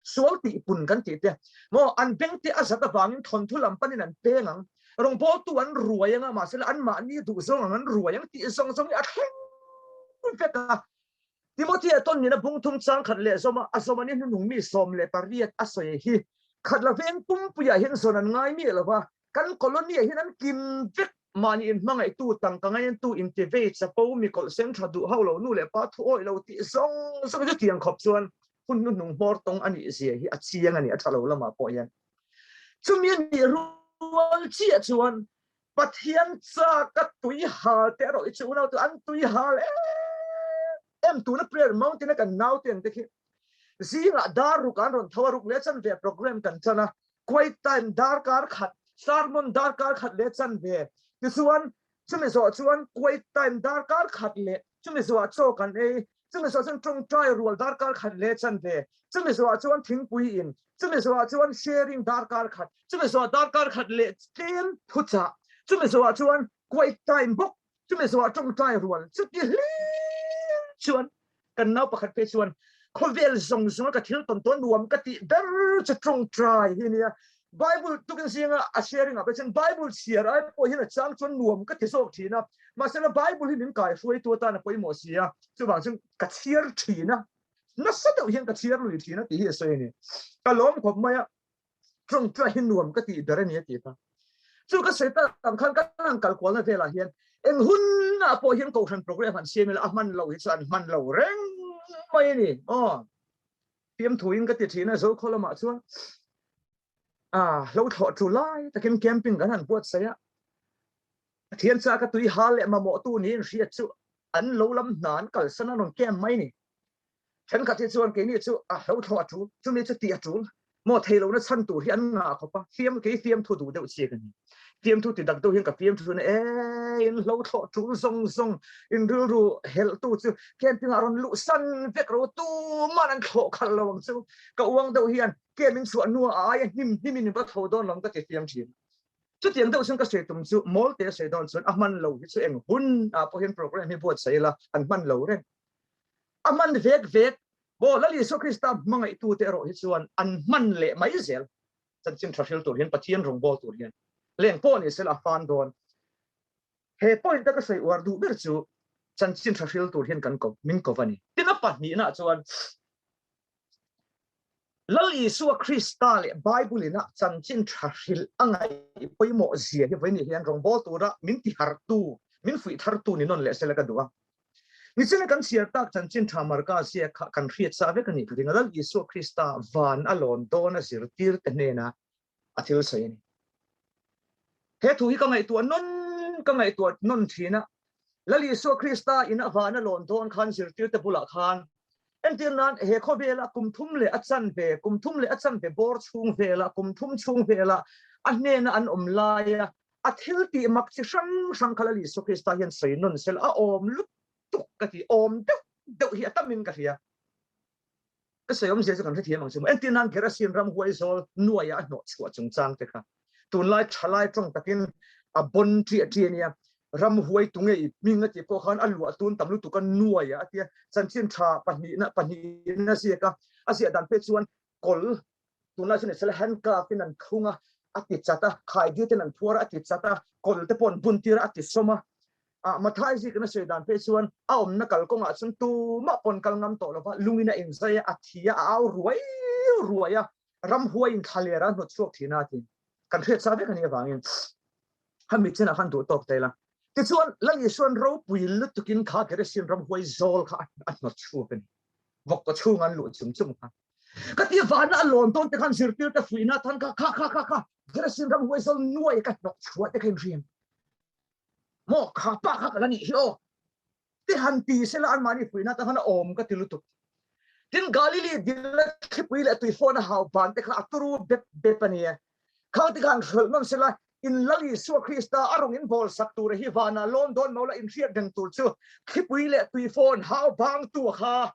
sual tih pun kan tih te maw an beng te a zat avangin thawnthu lam panin an peng ang rawngbawltu an ruai anga mahse an mahni duh zawng ang an ruai ang tih zawng zawng hi a thleng vek a Timothy a tawn nina bung thum chang khat leh zawma a zawm ani hnuhnung mi 18 a sawi hi khat la veng pumpuiah hian zawn an ngai miah lova kan colony ah hian an kim vek mahni in hmangaihtu tangka ngaintu intivei chapo mi kawlh sen tha duh hauh lo nu leh pa thu awih lo tih zawng zawng chu tiang khawp chuan hun hnuhnung hmawr tawng anih zia hi a chiang ani a tha lo lamah pawh hian chumi anih rual chiah chuan Pathian chak a tui hal te erawh hi chu unau tu an tui hal em em tuna prayer mountain a kan nau te ang te khi zingah dar ruk an rawn tho a ruk leh chanve program kan chan a quiet time darkar khat sermon darkar khat leh chanve tichuan chumi zawh chuan quiet time darkar khat leh chumi zawhah chaw kan ei. Chumi zawh chuan tawngtai rual darkar khat leh chanve, chumi zawhah chuan thingpui in, chumi zawhah chuan sharing darkar khat, chumi zawhah darkar khat leh tlem thuchah, chumi zawhah chuan quiet time bawk, chumi zawhah tawngtai rual, chuti hlim chuan kan nau pakhat phei chuan khawvel zawng zawnga ka thil tawn tawn nuam ka tih ber chu tawngtai hi nia. Bible tukin zinga a sharing ah phei chuan Bible chhiar ai pawh hian a chang chuan nuam ka ti zawk thin a, mahsela Bible hi min kaihruaitu atan a pawimawh si a, chuvang chuan ka chhiar thin a, nasa deuh hian ka chhiar lui thin a tih hi a sawi a ni. Ka lawm khawp mai a, tawngtai hi nuam ka tih ber a ni a ti kha. Chu ka sawi tak ang khan ka han kal kualna velah hian eng hunah pawh hian kohhran program han siam ila a hman lo hi chu an hman lo reng mai a ni. Aw. Fiamthuin ka ti thin a, Zokhaw lamah chuan hlo thlawh tu lai takin camping kan han buatsaih a, Pathian cha ka tui hal leh mamawhtu niin hriat chu an lo lam hna an kalsan a rawn camp mai ni. Thenkhat hi chuan keini chu a hlo thlawh a tul, chumi chu tih a tul, maw thei lohna chhan tur hi an ngah khawp a, fiam kei fiamthu duh deuh chi ka ni. Fiamthu ti dak deuh hian ka fiamthu na e in hlo thlawh tul zawng zawng in rilru helhtu chu camping ah rawn luh san vek ro tuman an thlawh khalh lo ang chu ka uang deuh hian camp in chhuah hnuah a aia hnim hnim in va tho dawn lo ka ti fiam thin. Chutiang deuh chuan ka sawi tum chu mawl te sawi dawn chuan a hman lo hi chu eng hun ah pawh hian program hi buatsaih ila an hman lo reng. A hman vek vek maw Lal Isua Krista hmangaihtute erawh hi chuan an hman leh mai zel. Chanchin tha hril tur hian Pathian rawngbâwl tur hian leng pawh ni sela a fan dawn. He point a ka sawi uar duh ber chu chanchin tha hril tur hian kan ko min ko va ni. Tin a pahnihna chuan Lal Isua Krista leh Bible ina chanchin tha hril a ngaih pawimawh zia hi vawiin hian rawngbâwl tura min tihartu, min fuih thartu ni nawn leh sela ka duh a. Nichina kan chhiar tak chanchin tha Marka ziak kha kan hriat sa vek a nih ka ring a, Lal Isua Krista van a lawn dawn a zirtir te hnena a thil sawi a ni. He thu hi ka ngaihtuah nawn ka ngaihtuah nawn thin a, Lal Isua Krista in a van a lawn dawn khan zirtir te bulah khan entir nan he khawvela kum thum leh a chanve kum thum leh a chanve bawr chhung vela kum thum chhung vela a hnena an awm laia A thil tih mak chi hrang hrang kha Lal Isua Krista hian sawi nawn sel a awm lutuk ka ti, awm deuh deuh hi a tamin ka hria. Ka sawi awmzia chu kan hrethiam ang chu maw. Entir nan Gerasin ramhuai zawl nuaia a hnawh chhuah chungchang te kha tunlai thalai tawng takin a bon ṭiah ṭiah a nia. Ramhuai tunge i hming a tih pawh khan a luah tun tam lutuk a nuaia a tia. Chanchin tha pahnihna pahnihna ziak a, a ziah dan pek chuan kawl tunlai chu ni sela handcuff in an thlung a, a ti chat a, khaidil ten an phuar a, a ti chat a, kawl te pawh an bun tir a, a ti sawm a. Ah, Mathai zikin a sawi dan phei chuan a awmna kalkawngah chuan tumah pawn kal ngam tawh lova, lungin a inzai a, a thi a, a au ruai ruai a, ramhuai in thlaler a hnawt chhuak thin a ti. Kan hriat sa vek a nih avangin hemi chinah khan duh tawk ta ila. Tichuan, Lal Isuan ropui lutukin kha Geresin ramhuai zawl kha a hnawt chhuak a ni. Vawk ka chhung an luh chum chum kha. Ka ti vana a lawn tawn te khan zirtir te fuihna than kha kha kha kha kha Geresin ramhuai zawl nuai ka hnawk chhuah te kha in hriam. Maw kha pa kha ka la nih hi aw. Ti han ti sela an mahni fuihna te khan a awm ka ti lutuk. Tin Galili dil a thlipui leh tuifawn a hau ban te kha a turu bep bep a ni e. Khang te khan hralh nawn sela in Lal Isua Krista a rawng in bawl sak tur hi vanah lawn dawn mo la in hriat reng tur chu thlipui leh tuifawn hau bang tu kha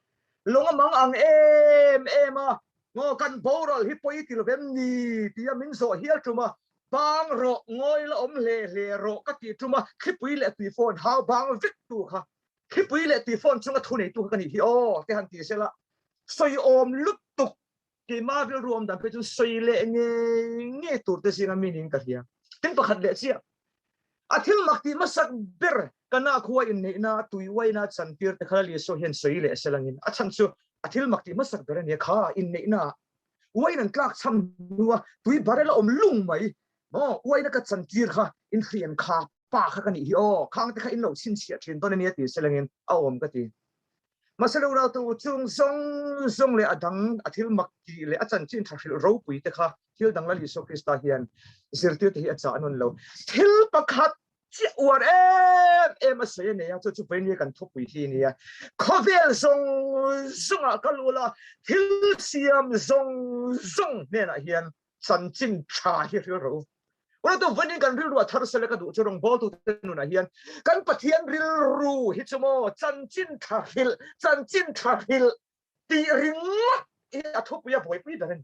lawng a mang ang em em a, ngaw kan boral hi pawi ti lovem ni tia min zawh hial tum a, bang rawh ngawi la awm hle hle rawh ka ti tum a, thlipui leh tuifawn hau bang vek tu kha thlipui leh tuifawn chunga thu nei tu kha ka nih hi aw te han ti sela sawi awm lutuk Keimah rilru awm dan phei chu sawi leh ngei ngei tur te zinga mi niin ka hria. Tin pakhat leh chiah, a thil mak tih hmasak ber kana khua inneihna tuiuaina chantir te kha Lal Isua hian sawi leh selangin a chhan chu a thil mak tih hmasak ber a nia kha inneihna uain an tlak cham hnua tui barrel a awm lung mai maw uaina ka chantir kha inhrian kha pa kha ka nih hi aw khang te kha in lo chhinchhiah thin dawn a nia ti selangin a awm ka ti. Mahse lo rau tu chung zawng zawng leh a dang a thil mak tih leh a chanchin tha hrilh ropui te kha thil dang Lal Isua Krista hian zirtir te hi a chah nawn lo. Thil pakhat chiah uar em em a sawi a nei a, chu chu vawiin kan thupui hi a ni a. Khawvel zawng zawngah kal ula, thil siam zawng zawng hnenah hian chanchin tha hi hril rawh u. Ura tu vanin kan rilru a thar sele ka duh chu rawngbawl tu te nunah hian kan Pathian rilru hi chu maw chanchin tha hril chanchin tha hril tih ringawt hi a thupui a buaipui ber a ni.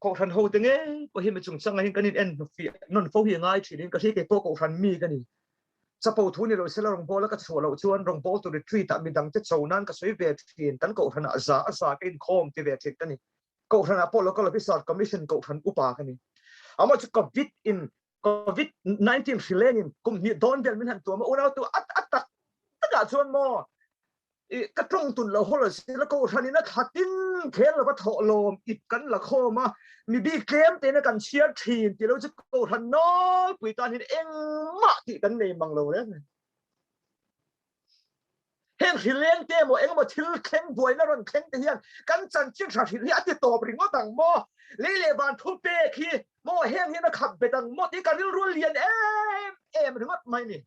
Kohhran ho te ngei pawh hi mi chungchangah hian kan in en hnufiah nawn fo hi a ngai thin in ka hria kei pawh kohhran mi ka ni. Chapo thu ni lo sela rawngbawl a ka chhuah loh chuan rawngbawl tur retreat ah midang te cho nan ka sawi ve thin kan kohhran ah za a za ka inkhawm ti ve thin ka ni. Kohhran ah pawh local officer commission kohhran upa ka ni. Amah chu covid in covid 19 hrileng in kum hnih dawn vel min han tuam a unau tu a tak takah chuan maw ka tawng tun lo hol si la kohhran in a thlatin khel lova thawh lawm ip kan la khawm a mi bik tlem te na kan chhiar thin ti lo chu kohhran nawlpui tan hin engmah tih kan nei mang lo reng heng hrileng te maw engemaw thil thleng buaina rawn thleng te hian kan chanchin tha hrilh hi a ti tawp ringawt ang maw lei leh van thu pek hi maw heng hian a khap bet ang maw tih ka rilru lian em em ringawt mai ni.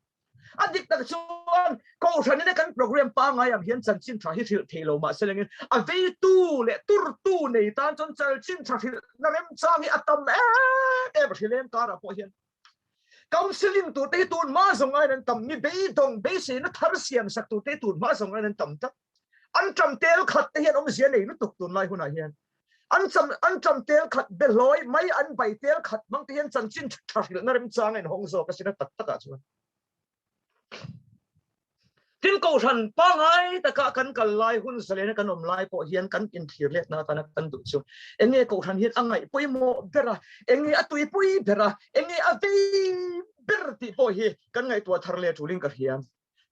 A dik tak chuan kohhran in kan program pangai ang hian chanchin tha hi hrilh thei lo mahse lengin a veitu leh turtu nei tan chuan chanchin tha hrilh na remchang hi a tam em em hrileng karah pawh hian counseling tur te hi tun hma zawng aiin an tam mi beidawng beiseina thar siam sak tur te hi tun hma zawng aiin an tam tlat an ṭam tel khat te hian awmzia nei lutuk tunlai hunah hian an cham an ṭam tel khat behlawi mai an bai tel khat hmang te hian chanchin ṭha hrilhna remchang a inhawng zawk asin a tak takah chuan tin kohhran pangai taka kan kal lai hun zalena kan awm lai pawh hian kan inthlir letna atana kan duh chu enge kohhran hian a ngaih pawimawh ber a enge a tuipui ber a enge a vei ber tih pawh hi kan ngaihtuah thar leh ṭulin ka hria.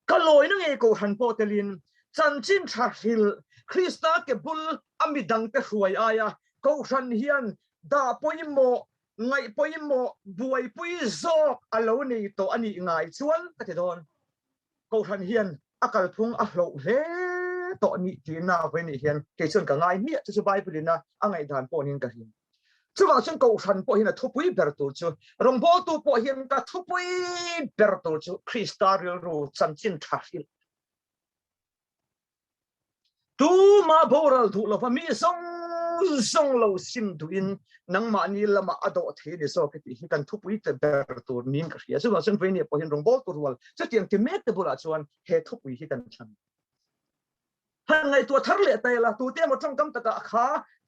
Ka lawina ngei kohhran pawh telin chanchin tha hril Krista ke bul a midangte hruai aia kohhran hian dah pawimawh, ngaih pawimawh, buaipui zawk a lo nei tawh a nih ngai chuan ka ti dawn. Kohhran hian a kalphung a hloh hle tawh nih tihna vawi nih hian kei chuan ka ngai hmiah chu chu Bible in a a ngaihdan pawh niin ka hria. Chuvang chuan kohhran pawh hian a thupui ber tur chu rawngbawltu pawh hian ka thupui ber tur chu Krista rilru chanchin tha hrilh. Tuma boral duh lova mi zawng zawng lo sim duhin nangmahni lamah a dawh thei ni zawk tih hi kan thupui te ber tur niin ka hria. Chuvang chuan vawiin pawh hian rawngbawltu rual chutiang ti mek te bulah chuan he thupui hi kan thlan. Han ngaihtuah thar leh ta ila, tute emaw tawngkam takah kha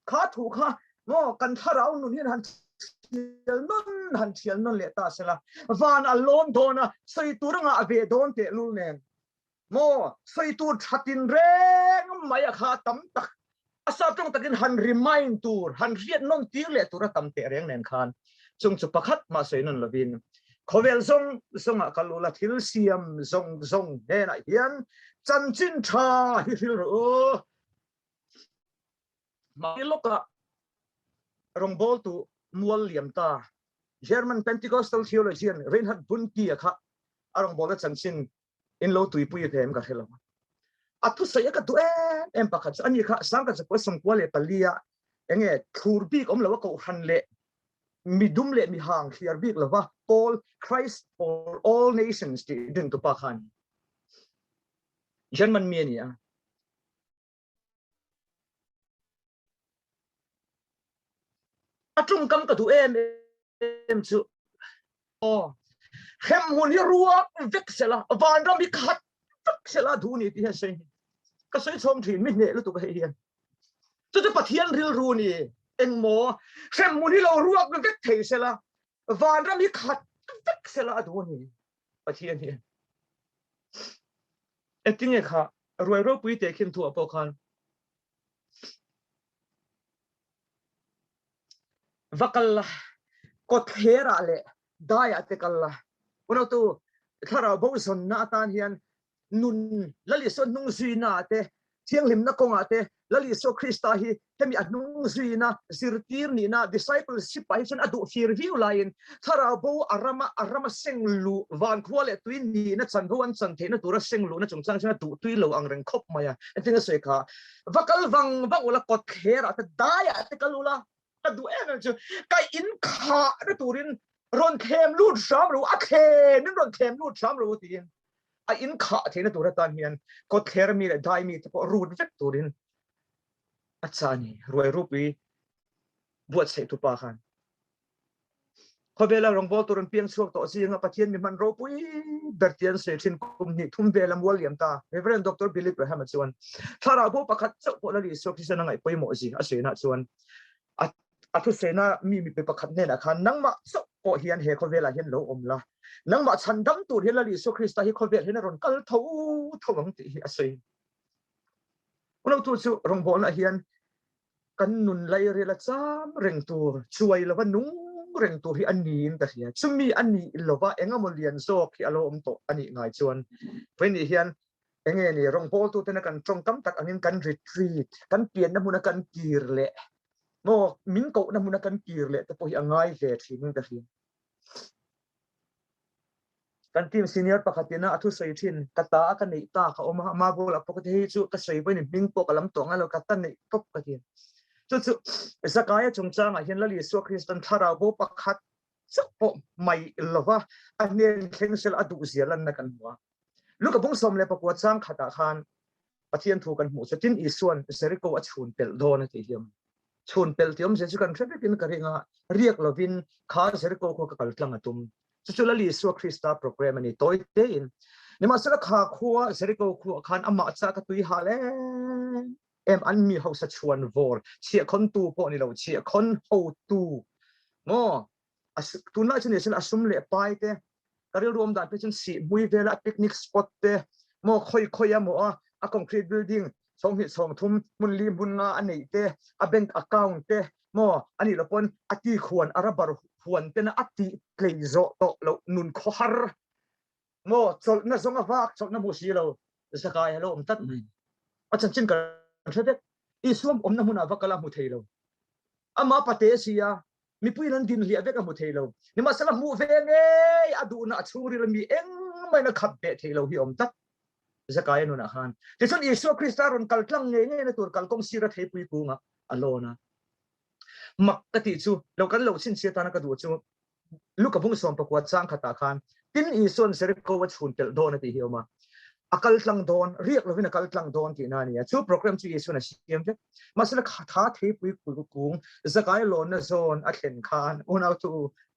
kha thu kha maw kan thlarau nun hian han thial nawn han thial nawn leh ta sela, van a lawm dawn a, sawi tur anga a ve dawn teh lul nen maw sawi tur thatin reng mai a kha tam tak a sap tawng takin han remind tur han hriat nawn tir leh tur a tam teh reng nen khan chung chu pakhat mah sawi nawn lovin Khawvel zawng zawngah kal ula thil siam zawng zawng hnenah hian chanchin tha hi hril rawh u. Hmai lawkah rawngbawltu mual liam ta German Pentecostal theologian Reinhard Bonnke-a kha a rawngbawlna chanchin in lo tuipui ve em ka hre lo. A thusawi a ka duh em em pakhat chu ani kha sangkhat zakua 94 a enge thlur bik awm lo a kohhran leh midum leh mihang thliar bik lova Paul Christ for all nations tih din tu pa khan German mi ani a. A tungkam ka duh em em chu aw hremhmun hi ruak vek sela vanram hi khat vek sela duh ni tih hian sawi ka sawi chhawng thin mi hneh lutuk hei hian chu chu Pathian rilru ni engmaw hremhmun hi lo ruak vek thei sela vanram hi khat vek sela a duh ni Pathian hian engtinge kha ruai ropui te khin thu ah pawh khan Va kal la, kawtthler ah leh dai ah te kal la. Unautu, thlarau bo zawnna atan hian nun Lal Isua hnung zuina ah te, thianghlimna kawngah te Lal Isua Krista hi hemi a hnung zuina, zirtir nihna, discipleship ah hi chuan a duh fir viau laiin thlarau bo a rama a rama seng luh, vankhua leh tui nihna chanvo an chan theihna tura seng luhna chungchang chuan a duh tui lo ang reng khawp mai a. Engtin a sawi kha? Va kal vang vang ula kawtthler ah te dai ah te kal ula ka duh em em chu ka in khah na turin rawn thlem lut hram ru a thlem in rawn thlem lut hram ru tiin a in khah theihna tur atan hian kawtthler mi leh dai mi te pawh rut vek turin a cha ni ruai rupui. Buatsaih tupa khan. Khawvela rawngbawl tur an piang chhuak tawh zinga Pathian mi hman ropui ber ti an sawi thin kum hnih thum vel a mual liam ta. Reverend Doctor Billy Graham a chuan thlarau bo pakhat chauh pawh Lal Isua Krista a ngaih pawimawh zi a sawina chuan a a thusaina mi mipe pakhat hnenah khan nangmah chauh pawh hian he khawvelah hian lo awm la, nangmah chhandam tur hian Lal Isua Krista hi khawvel hian a rawn kal tho tho ang tih hi a sawi. Unautu chu rawngbawlna hian kan nun lairil a cham reng tur, chuai lova nung reng tur hi a niin ka hria. Chumi a nih lova engemaw lian zawk hi a lo awm tawh a nih ngai chuan vawiin hian enge ni rawngbawltutena kan tawngkam tak angin kan retreat, kan pianna hmuna kan kir leh maw min kohna hmuna kan kir leh te pawh hi a ngai ve thinin ka hria. Kan team senior pakhatin a thusawi thin, ka ta a ka neih ta ka awm a, ama bulah pawh ka ti hei chu ka sawi pawhin hming pawh ka lam tawh ngai lo, ka ta neih tawp ka ti. Chu chu Zakaia chungchangah hian Lal Isua Kristan thlarau bo pakhat chauh pawh mai lova a hnen thleng sela a duhzia lanna kan hmu a. Luka bung 14 chang khatah khan Pathian thu kan hmuh chu tin Isuan Jericho a chhun pelh dawn a tih hi awm. Chhun pelh tih awmzia chu kan hre vekin ka ring a, riak lovin kha Jericho khua ka kal tlang a tum. Chu chu Lal Isua Krista program a ni tawi tein. Nimahsela kha khua Jericho khua khan amah cha ka tui hal em em an mi hausa chhuan vawr chhiahkhawn tu pawh ni lo chhiahkhawn hotu maw tunlai chu ni sela a sum leh pai te ka rilru awm dan phei chuan sihhmui vela picnic spot te maw khawi khawi a maw a a concrete building chhawng hnih chhawng thum hmun li hmun nga a neih te a bank account te maw anih loh pawn a ti khuan a rubber huan tena a tih tlei zawh tawh loh nun khawhar maw chawlhna zawng a vak chawlhna hmu si lo zakai a lo awm tlat mai a chanchin kan hre vek Isua awmna hmunah va kal a hmu thei lo ama pate sia mipui an din hliah vek a hmu thei lo nimahsela hmuh ve ngei a duhna a chhungril mi engmah a khap beh thei lo hi awm tlat Zakaia nunah khan tichuan Isua Krista rawn kal tlang ngei ngei na tur kalkawng sira theipui kunga a lawn a mak ka tih chu lo kan lo chhinchhiah tana ka duh chu Luka bung 19 chang khatah khan tin Isuan Jericho a chhun telh dawn a tih hi awm a a kal tlang dawn riak lovin a kal tlang dawn tih na a ni a chu program chu Isuan a siam vek mahsela tha theipui kung zakai lawnna zawn a thlen khan unau chu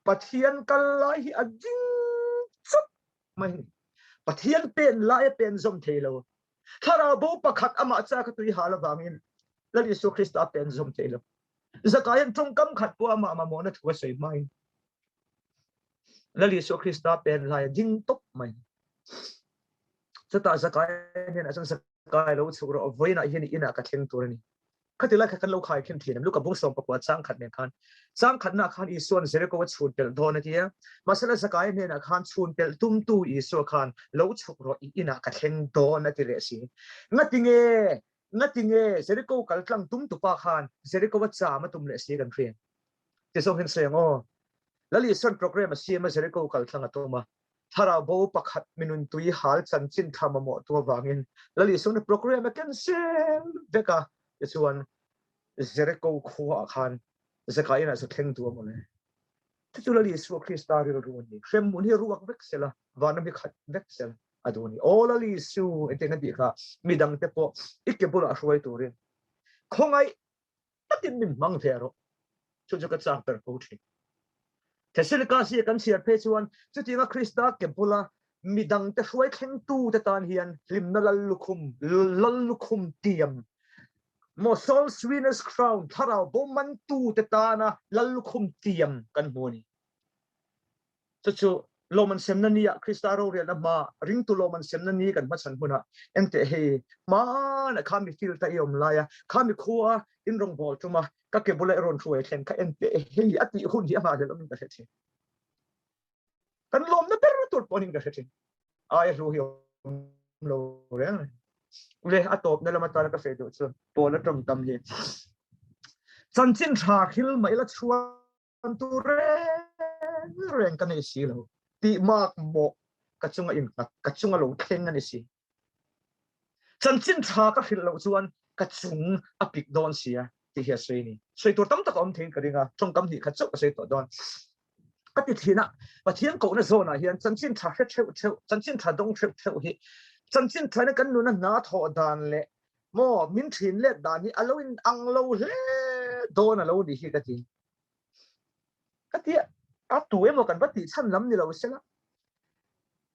Pathian kal lai hi a ding chawp mai Pathian pen lai a pen zawm thei lo thlarau bo pakhat amah cha ka tui hal avangin Lal Isua Krista a pen zawm thei lo Zakai an tawngkam khat pawh amah mamawhna thu a sawi hmain Lal Isua Krista pen lai a ding tawp mai. Chutah Zakai hnenah chuan Zakai lo chhuk rawh, vawiinah hian i inah ka thleng tur a ni. Khati lai kha kan lo khai khin thin em? Luka bung 19 chang khat nen khan. Chang khatna khan Isuan Jericho a chhun pelh dawn a ti a. Mahsela Zakai hnenah khan chhun pelh tumtu Isua khan lo chhuk rawh, i inah ka thleng dawn a ti leh si. Ngatinge Ngatinge Jericho kal tlang tum tupa khan Jericho a cham a tum leh si kan hria. Ti zawng hian sawi ang aw. Lal Isuan program a siam a Jericho kal tlang a tum a. Thlarau bo pakhat minun tui hal chanchin tha mamawh tu avangin Lal Isuan program a cancel vek a. Tichuan Jericho khua ah khan Zakaia inah zu thleng tu a maw le. Chu Lal Isua Krista rilru a ni. Hremhmun hi ruak vek sela, vanram hi khat vek sela a duh a ni. Aw Lal Isu, engtin a tih kha midangte pawh i ke bulah hruai turin khawngaih takin min hmang ve rawh. Chu chu ka chak ber ko thin. Thessaloniki sia kan chhiar phei chuan chutianga Krista ke bula midangte hruai thlengtute tan hian hlimna lal lukhum, lal lukhum tiam Maw Soul Winners Crown thlarau bo mantute tana lal lukhum tiam kan hmu a ni. Chu chu lawm an semna ni ah Krista rorelna hma ringtu lawm an semna ni kan hmachhan hunah enteh hei hmana kha mi field a i awm lai a kha mi khua in rawngbawl tuma ka ke bula i rawn hruai thleng kha enteh hei a tih hun hi a nghahhlelh awmin ka hre thin. Kan lawmna ber tur pawh in ka hre thin. Ai a hlu hi awm lo reng reng. Le a tawpna lam atana ka sawi duh chu pawl a tawngkam hi. Chanchin tha thil mah ila chhuan tur reng reng ka nei si lo. Tih mak mawh ka chunga in ka chunga lo thleng a ni si. Chanchin tha ka hrilh loh chuan ka chung a pik dawn sia tih hi a sawi ni. Sawi tur tam tak a awm theiin ka ring a, tawngkam hnih khat chauh ka sawi tawh dawn. Ka ti thin a, Pathian kohna zawnah hian chanchin tha hre theuh theuh, chanchin tha dawng theuh theuh hi chanchin tha in kan nuna hna thawh dan leh maw min thin let dan hi a lo in ang lo hle dawn a lo ni hi ka ti. Ka tia a tu emaw kan va tih chhan lam ni lo sela.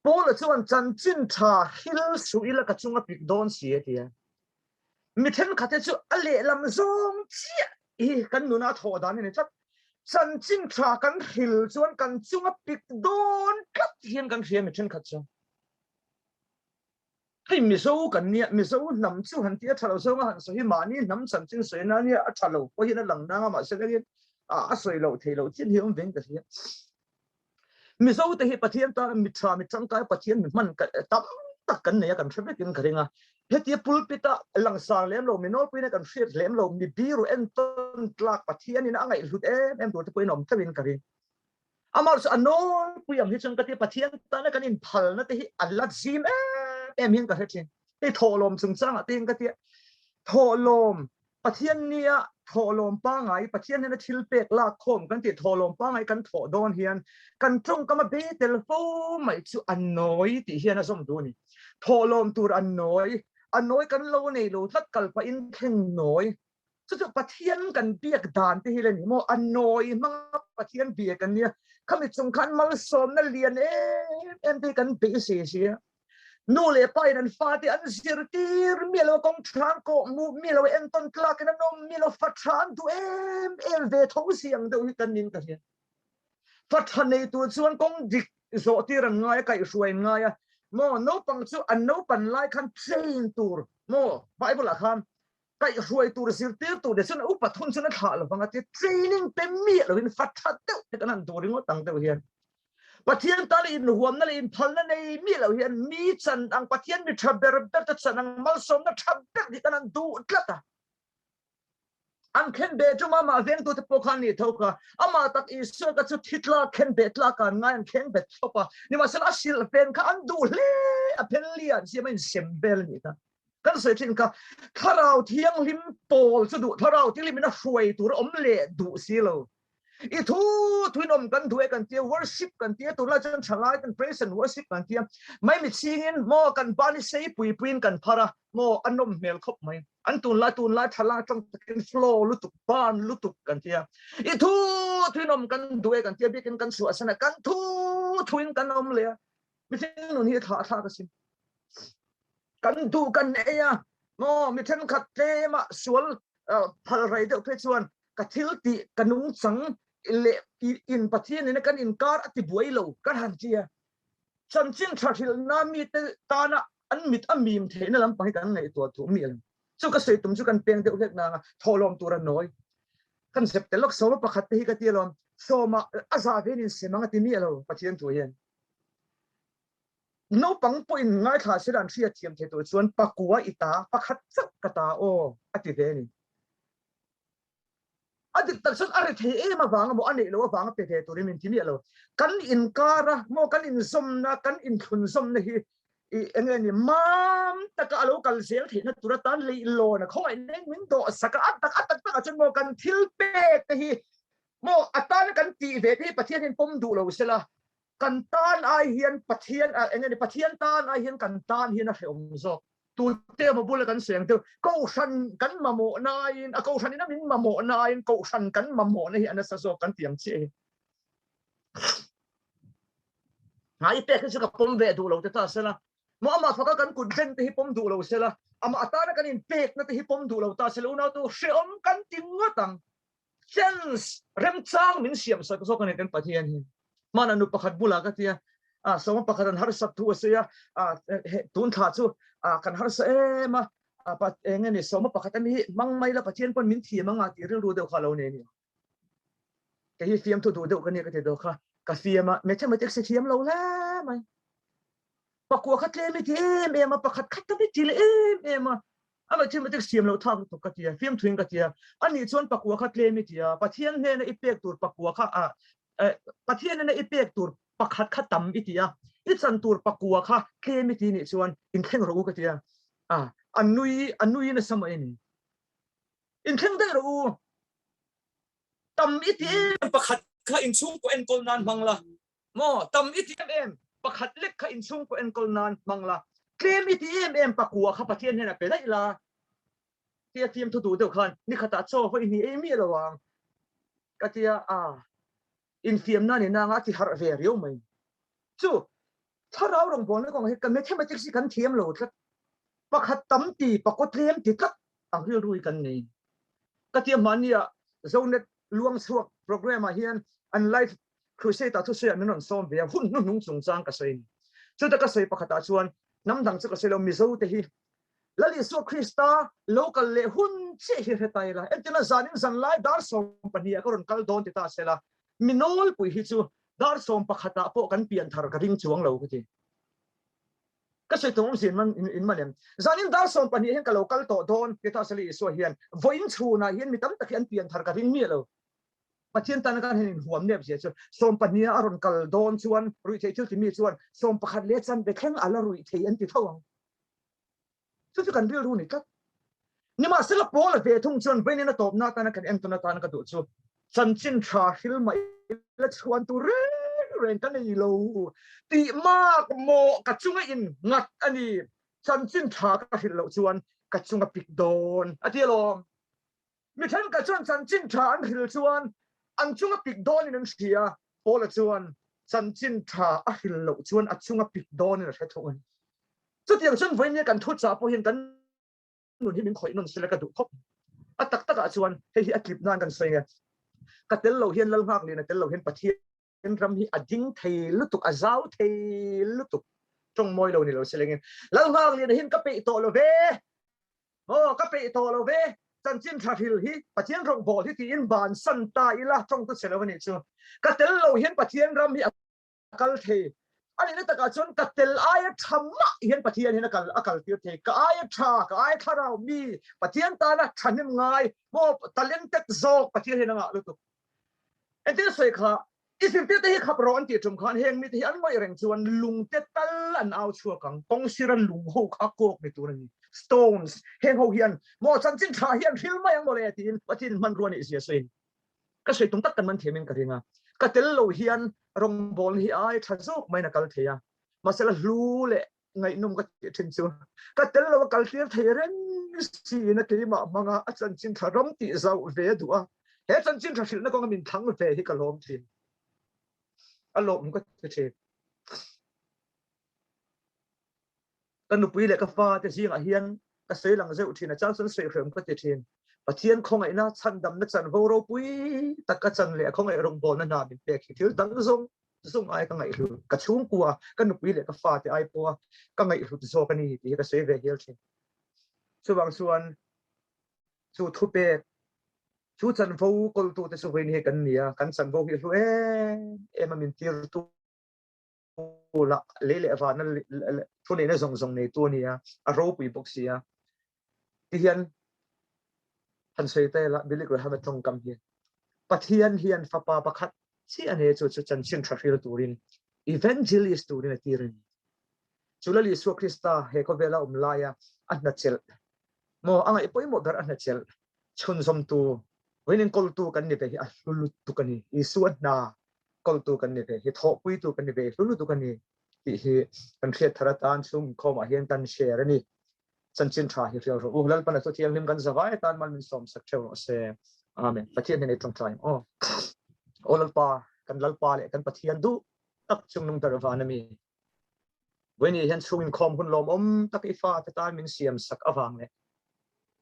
Paula chuan chanchin tha hil suh ila ka chunga pik dawn si a ti a. Mi thenkhat te chu a lehlam zawng chiah hi kan nuna a thawh dan a ni tlat. Chanchin tha kan hril chuan kan chunga pik dawn tlat hian kan hria mi thenkhat chu. Hei Mizo kan nia, Mizo hnam chu han tih a tha lo zawnga han sawi hi mahni hnam chanchin sawi na nia a tha lo pawhin a lang nang a mahse lengin a sawi loh theih loh chin hi awm veng ka hria. Mizo te hi Pathian tana mi tha mi tangkai Pathian mi hman tam tak kan nei a kan hre vekin ka ring a. Hetia pulpit a langsar lem lo mi nawlpuiin a kan hriat lem lo mi biru entawn tlak Pathianin a ngaihhlut em em tur te pawhin awm theuhin ka ring. Amah chu a nawlpui ang hi chuan ka ti Pathian tana kan inphalna te hi a la zim em em hian ka hre thin. Hei thawhlawm chungchangah te hian ka tia thawhlawm Pathian nia thawhlawm pangai Pathian hian a thil pek lak khawm kan tih thawhlawm pangai kan thawh dawn hian kan tawngkam a be tel fo mai chu a nawi tih hian a zawm duh a ni. Thawhlawm tur a nawi, a nawi kan lo nei lo tlat kal pahin thleng nawi. Chu chu Pathian kan biak dan te hi le ni maw? A nawi hmanga Pathian biak an nia. Khami chung khan malsawmna lian em em te hi kan beih si si a. Nu leh pa in an fate an zirtir mi lo kawng than kawh mu mi lo entawn tlak in an awm mi lo fa tha an duh em em ve tho si ang deuh hi kan nin ka hria. Fa tha nei tur chuan kawng dik zawh tir an ngai a, kaihhruai an ngai a. Maw naupang chu an naupan lai khan train tur maw Bible ah khan kaihhruai tur zirtir tur te chuan upa thun chuan a thlah lovang a tia training pe miah lovin fa tha deuh te kan han duh ringawt ang deuh hian Pathian tan in huamna leh inphalna nei miah lo hian mi chan ang Pathian mi tha ber ber te chan ang malsawmna tha ber hi kan han duh tlat a an khen be chu mama vengtu te pawh khan ni tho kha amah tak Isua ka chu thi tlak khen be tlak an ngai an kheng bet thlawp a nimahsela a sil pen kha an duh hle a phel lian siam a in sem vel ni kha Kan sawi thin kha, Thlarau Thianghlim pawl chu duh, Thlarau Thianghlim in a hruai tur a awm leh duh si lo. I thu thuin awm kan duh e kan tia, worship kan tia, tunlai chuan thalai ten praise and worship kan tia, mai mitchingin maw kan ban hi sei pui puiin kan phar a, maw a nawm hmel khawp mai. An tunlai tunlai thalai atang takin flow lutuk, ban lutuk kan tia. I thu thuin awm kan duh e kan tia, biakin kan chhuahsan a, kan thu thuin kan awm leh a. Mihring nun hi a thlah thlak asin. Kan duh kan ei a, maw mi thenkhat tlema sual phal rei deuh phei chuan ka thil tih ka nungchang leh in Pathian nena kan inkar a ti buai lo kan han ti a. Chanchin tha hrilhna mite tana an mit a mim theihna lampang hi kan ngaihtuah duh mi a lo. Chu ka sawi tum chu kan peng deuh hlek nanga thawhlawm tur a nawi. Kan zep tel lawk sawma pakhat te hi ka ti alawm. Sawma a zah vein insem ang a ti mi a lo Pathian thu hian. Naupang pawhin ngaithla sela an hriat thiam thei tur chuan pakua i ta, pakhat chauh ka ta aw a ti ve a ni. A dik tak chuan a ri thei em avanga maw a neih loh avanga pe ve turin min ti miah lo. Kan inkara maw kan inzawmna, kan inthlunzawmna hi i eng nge ni mam taka a lo kal zel theihna tur atan leihlawn a khawngaih in min dawh sak a, a tak a tak takah chuan maw kan thil pek te hi maw atana kan tih ve te hi Pathian hian pawm duh lo sela Kan tan ai hian Pathian eng nge ni Pathian tan ai hian kan tan hian a hrehawm zawk. Tute emaw bula kan sawi ang deuh Kohhran kan mamawh naiin a Kohhran in a min mamawh naiin Kohhran kan mamawhna hi a nasa zawk kan ti ang chiah hi. Ngai pek hi chu ka pawm ve duh lo te ta sela maw amah faka kan kut zen te hi pawm duh lo sela amah atana kan inpekna te hi pawm duh lo ta sela unautu hrehawm kan ti ngawt ang. Chance remchang min siam sak zawk a ni kan Pathian hi. Hmana nu pakhat bulah ka tia, a sawma pakhat an harsat thu a sawi a, a tun thla chu a kan harsa em a, a pa eng nge ni sawma pakhat ami hi hmang mai la Pathian pawn min thiam anga tih rilru deuh kha a lo nei a ni. Kei hi fiamthu duh deuh ka nia ka ti deuh kha, ka fiam a, mathematics hi thiam lo hle mai. Pakua kha tlem i ti em em a, pakhat khat tam i ti leh em em a, A mathematics thiam loh thak lutuk ka ti a, fiamthuin ka ti a. Anih chuan pakua kha tlem i ti a, Pathian hnena i pek tur pakua kha a, Pathian hnena i pek tur pakhat kha tam i ti a, i chan tur pakua kha tlem i ti nih chuan inthleng rawh u ka ti a. A, a nui, a nui nasa mai a ni. Inthleng daih rawh u. Tam i ti em pakhat kha inchhungkaw enkawl nan hmang la. Maw tam i ti em em pakhat lek kha inchhungkaw enkawl nan hmang la, tlem i ti em em pakua kha Pathian hian a pe daih la tia fiamthu duh deuh khan nikhatah chaw vawi hnih ei miah lo ang ka tia a. Infiamna ni nanga a ti harh ve riau mai. Chu thlarau rawngbawlna kawngah hi kan mathematics hi kan thiam lo tlat. Pakhat tam ti, pakaw tlem ti tlat ang rilru hi kan nei. Ka tia hmahnia Zonet luangchhuak program ah hian an live crusade ah thusawiah min rawn sawm ve a, hun hnuhnung chungchang ka sawi a ni. Chuta ka sawi pakhatah chuan hnam dang chu ka sawi lo, Mizo te hi Lal Isua Krista lo kal leh hun chiah hi hre ta ila, entirna zanin zanlai dar 12 ah ka rawn kal dawn ti ta sela, mi nawlpui hi chu dar 11 ah pawh kan pian thar ka ring chuang lo ka ti. Ka sawi tum awmzia in man em? Zanin dar 12 hian ka lo kal tawh dawn ti ta sela Isua hian vawiin chhunah hian mi tam tak hi an pian thar ka ring miah lo. Pathian tana kan han inhuam nep zia chu 12 a rawn kal dawn chuan ruihtheih thil timi chuan 11 leh chanve thleng a la ruih thei an ti tho ang. Chu chu kan rilru ni tlat. Nimahsela Paula ve thung chuan vawiin a tawpna atana kan entawn atana ka duh chu chanchin tha hril mah ila chhuan tur reng reng ka nei lo tih mak maw ka chunga in ngat a ni. Chanchin tha ka hrilh loh chuan ka chunga pik dawn a ti alawm. Mi thenkhat chuan chanchin tha an hril chuan an chunga pik dawnin an hria. Paula chuan chanchin tha a hril loh chuan a chunga pik dawnin a hre thung a ni. Chutiang chuan vawiin kan thuchah pawh hian kan nun hi min khawih nawn sela ka duh khawp. A tak takah chuan hei hi a tlip nan kan sawi nge. Ka tel lo hian Lal Nghaklian a tel lo hian Pathian ram hi a ding thei lutuk, a zau thei lutuk. Tawng mawi lo ni lo se lengin Lal Nghaklian hian ka peih tawh lo ve. Aw, ka peih tawh lo ve, chanchin tha hril hi Pathian rawngbâwl hi tiin bansan ta ila tawng tu che lo a nih chu. Ka tel lo hian Pathian ram hi a kal thei. A nihna takah chuan ka tel aia tha mah hian Pathian hian a kal a kaltir thei. Ka aia tha, ka aia thlarau mi, Pathian tana thahnem ngai, maw talented zawk Pathian hian a ngah lutuk. Entir sawi kha, i zirtirte hi khap rawh an tih tum khan heng mite hi an ngawih reng chuan lungte tal an au chhuak ang, kawngsira lung ho kha kawk ni tur a ni, stones, heng ho hian maw chanchin tha hi an hril mai ang mawle tiin Pathian hmanrua nih zia sawiin ka sawi tum tak kan man thiamin ka ring a, ka tel lo hian rawngbawlna hi ai tha zawk maiin a kal thei a, mahsela hlu leh ngaihnawm ka tih thin chu ka tel lo a kal tir thei reng siin a keimah hmanga a chanchin tha ram tih zauh ve a duh a, he chanchin tha hrilhna kawnga min thlang ve hi ka lawm thin, a lawm ka ti thin. Ka nupui leh ka fa te zingah hian ka sawi lang zeuh thin a, chang chuan sawi hrehawm ka ti thin. Pathian khawngaihna chhandamna chanvo ropui tak ka chan leh a khawngaih rawngbawlna hna min pek hi thil dang zawng zawng ai ka ngaihhlut, ka chhungkua, ka nupui leh ka fate ai pawha ka ngaihhlut zawk a ni tih hi ka sawi ve hial thin. Chuvang chuan chu thupek, chu chanvo kawltute chu vawiin hi kan ni a, kan chanvo hi a hlu em em a, min tirtu lah lei leh vana thuneihna zawng zawng neitu a ni a, a ropui bawk si a. Tihian han sawi ta ila Billy Graham-a tawngkam hi Pathian hian fapa pakhat chiah a nei chu chu chanchin tha hril turin evangelist turin a tir a ni. Chu Lal Isua Krista he khawvela awm laia a hna chelh maw a ngaih pawimawh ber a hna chelh chhunzawmtu vawiin enkawltu kan ni ve hi a hlu lutuk a ni. Isua hna kawltu kan ni ve hi thawhpuitu kan ni ve hlu lutuk a ni tih hi kan hriat thar atan chhung inkhawmah hian kan share a ni. Chanchin tha hi hrial rawh u. Lalpan a thu thianghlim kan zavai atan mal min sawm sak theuh rawh se. Amen. Pathian hian ei tawngtai ang aw. Aw Lalpa, kan Lalpa leh kan Pathian duh tak chungnung ber van ami. Vawiin hian chhung inkhawm hun lawmawm tak i fate tan min siam sak avang leh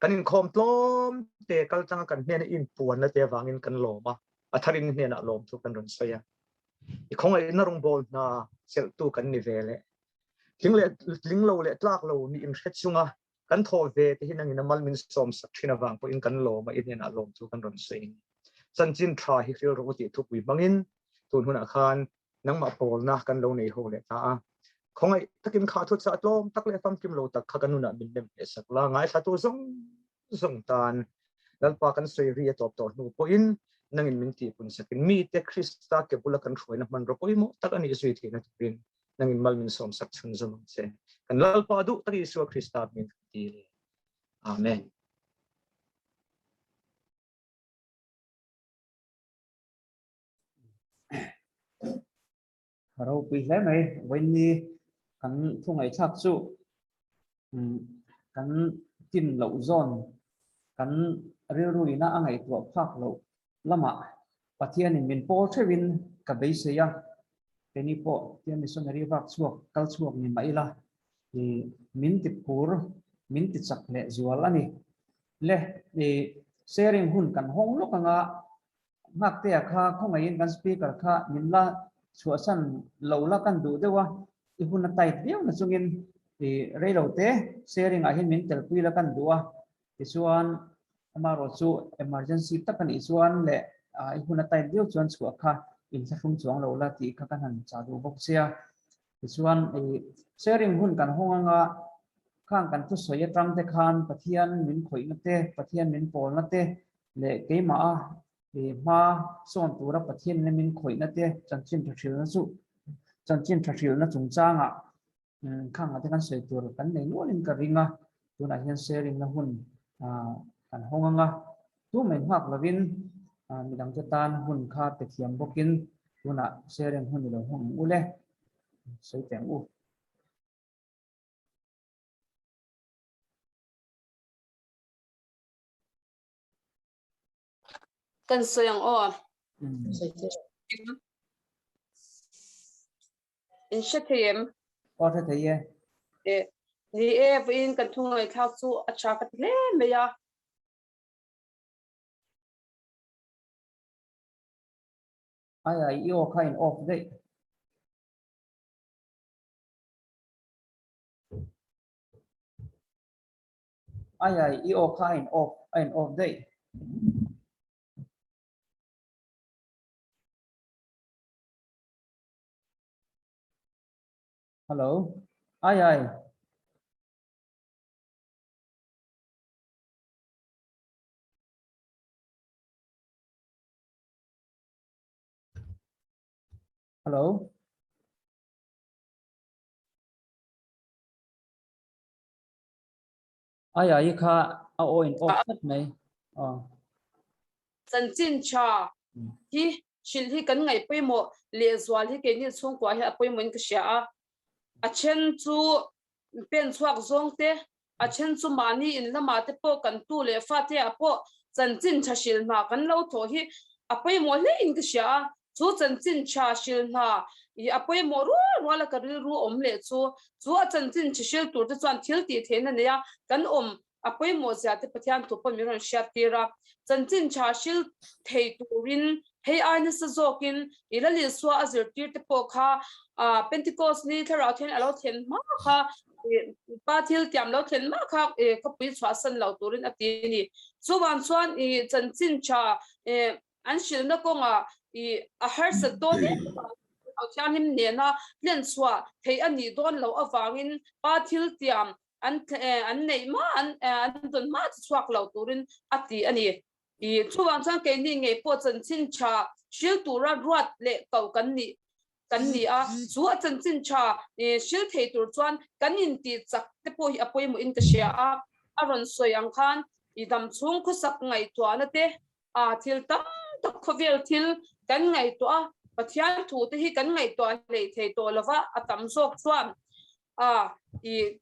kan inkhawm tlawm te kal tanga kan hnena inpuanna te avangin kan lawm a, a tharin hnenah lawm chu kan rawn sawi a. I khawngaihna rawngbâwl hna chelhtu kan ni ve leh Tling leh tling lo leh tlak lo nih inhre chunga kan thawh ve te hi nangin a mal min sawm sak thin avang pawhin kan lawm a, i hnenah lawm chu kan rawn sawi a ni. Chanchin tha hi hril rawh u tih thupui hmangin tun hunah khan nangmah pawlna kan lo nei ho leh ta a. Khawngaih takin kha thuchah tlawm tak leh famkim lo tak kha ka nunah min nem hneh sak la, ngaithlatu zawng zawng tan Lalpa kan sawi ri a tawp tawh hnu pawhin nangin min tihpun sakin mite Krista ke bula kan hruaina hmanraw pawimawh tak a nih zui theihna turin nangin mal min sawm sak chhunzawm ang che. Kan Lalpa duh tak Isua Krista hming kan ti le. Amen. Ropui hle mai, vawiin kan thu ngaihthlak chu kan tin loh zawn, kan rilru ina a ngaihtuah phak loh lamah. Pathianin min pawl theuhin ka beisei a, keini pawh tia missionary vak chhuak kal chhuak ni mah ila i min ti phur, min ti chak leh zual a ni. Le i sharing hun kan hawng lawk anga Nghaktea kha khawngaihin kan speaker kha min la chhuahsan lo la kan duh deuh a, i hun a tight viau na chungin i reilo te sharing ah hian min telpui la kan duh a, tichuan amarawh chu emergency tak a nih chuan leh i hun a tight viau chuan chhuah kha inthlahrung chuang lo la tih kha kan han chah duh bawk sia. Tichuan i sharing hun kan hawng anga khang kan thusawi atang te khan Pathian min khawihna te, Pathian min pawlna te leh keimah a i hma sawn tura Pathian in min khawihna te chanchin tha hrilhna chu chanchin tha hrilhna chungchangah khang ah te kan sawi tur kan nei nualin ka ring a, tunah hian sharing na hun kan hawng anga tumah in nghak lovin midangte tan hun kha pe thiam bawkin tunah sharing hun i lo hawng ang u le, sawi teh ang u. Kan sawi ang aw. In hre thei em? Aw hre thei e. E, ni e, vawiin kan thu ngaihthlak chu a tha ka ti hle mai a. Ai ai, i aw kha in off daih. Ai ai, i aw kha a in off, a in off daih. Hello, ai ai. Hello. Ai ai kha a aw in off tlat mai. Aw. Chanchin tha hi hrilh hi kan ngaih pawimawh lehzual hi keini chhungkua hi a pawimawhin ka hria a. A then chu pen chhuak zawng te, a then chu mahni in lamah te pawh kan tu leh fate ah pawh chanchin tha hrilh hna kan lo thawh hi a pawimawh hle in ka hria a. Chu chanchin tha hrilh hna i a pawimawh rual rual a ka rilru awm leh chu, chu a chanchin tha hril tur te chuan thil tih theihna nei a kan awm a pawimawh zia te Pathian thu pawh min rawn hriat tir a. Chanchin tha hril thei turin hei ai nasa zawkin i la Isua a zirtir te pawh kha Pentecost ni thlarau thian a lo thlen hma kha pa thil tiam lo thlen hma kha khawpui chhuahsan lo turin a ti a ni. Chuvang chuan i chanchin tha An hrilhna kawngah i a harsat dawn em avangin Thlarau Thianghlim nena hlenchhuah theih a nih dawn loh avangin Pa thil tiam an an neih hma an an dawn hma chu chhuak lo turin a ti a ni. I chuvang chuan keini ngei pawh chanchin tha hril tura ruat leh koh kan nih kan ni a, chu a chanchin tha i hril thei tur chuan kan intih chak te pawh hi a pawimawhin ka hria a, a rawn sawi ang khan i damchhung khawsak ngaihtuahna te A thil tam tak khawvel thil kan ngaihtuah a, Pathian thu te hi kan ngaihtuah hleih thei tawh lo va, a tam zawk chuan a i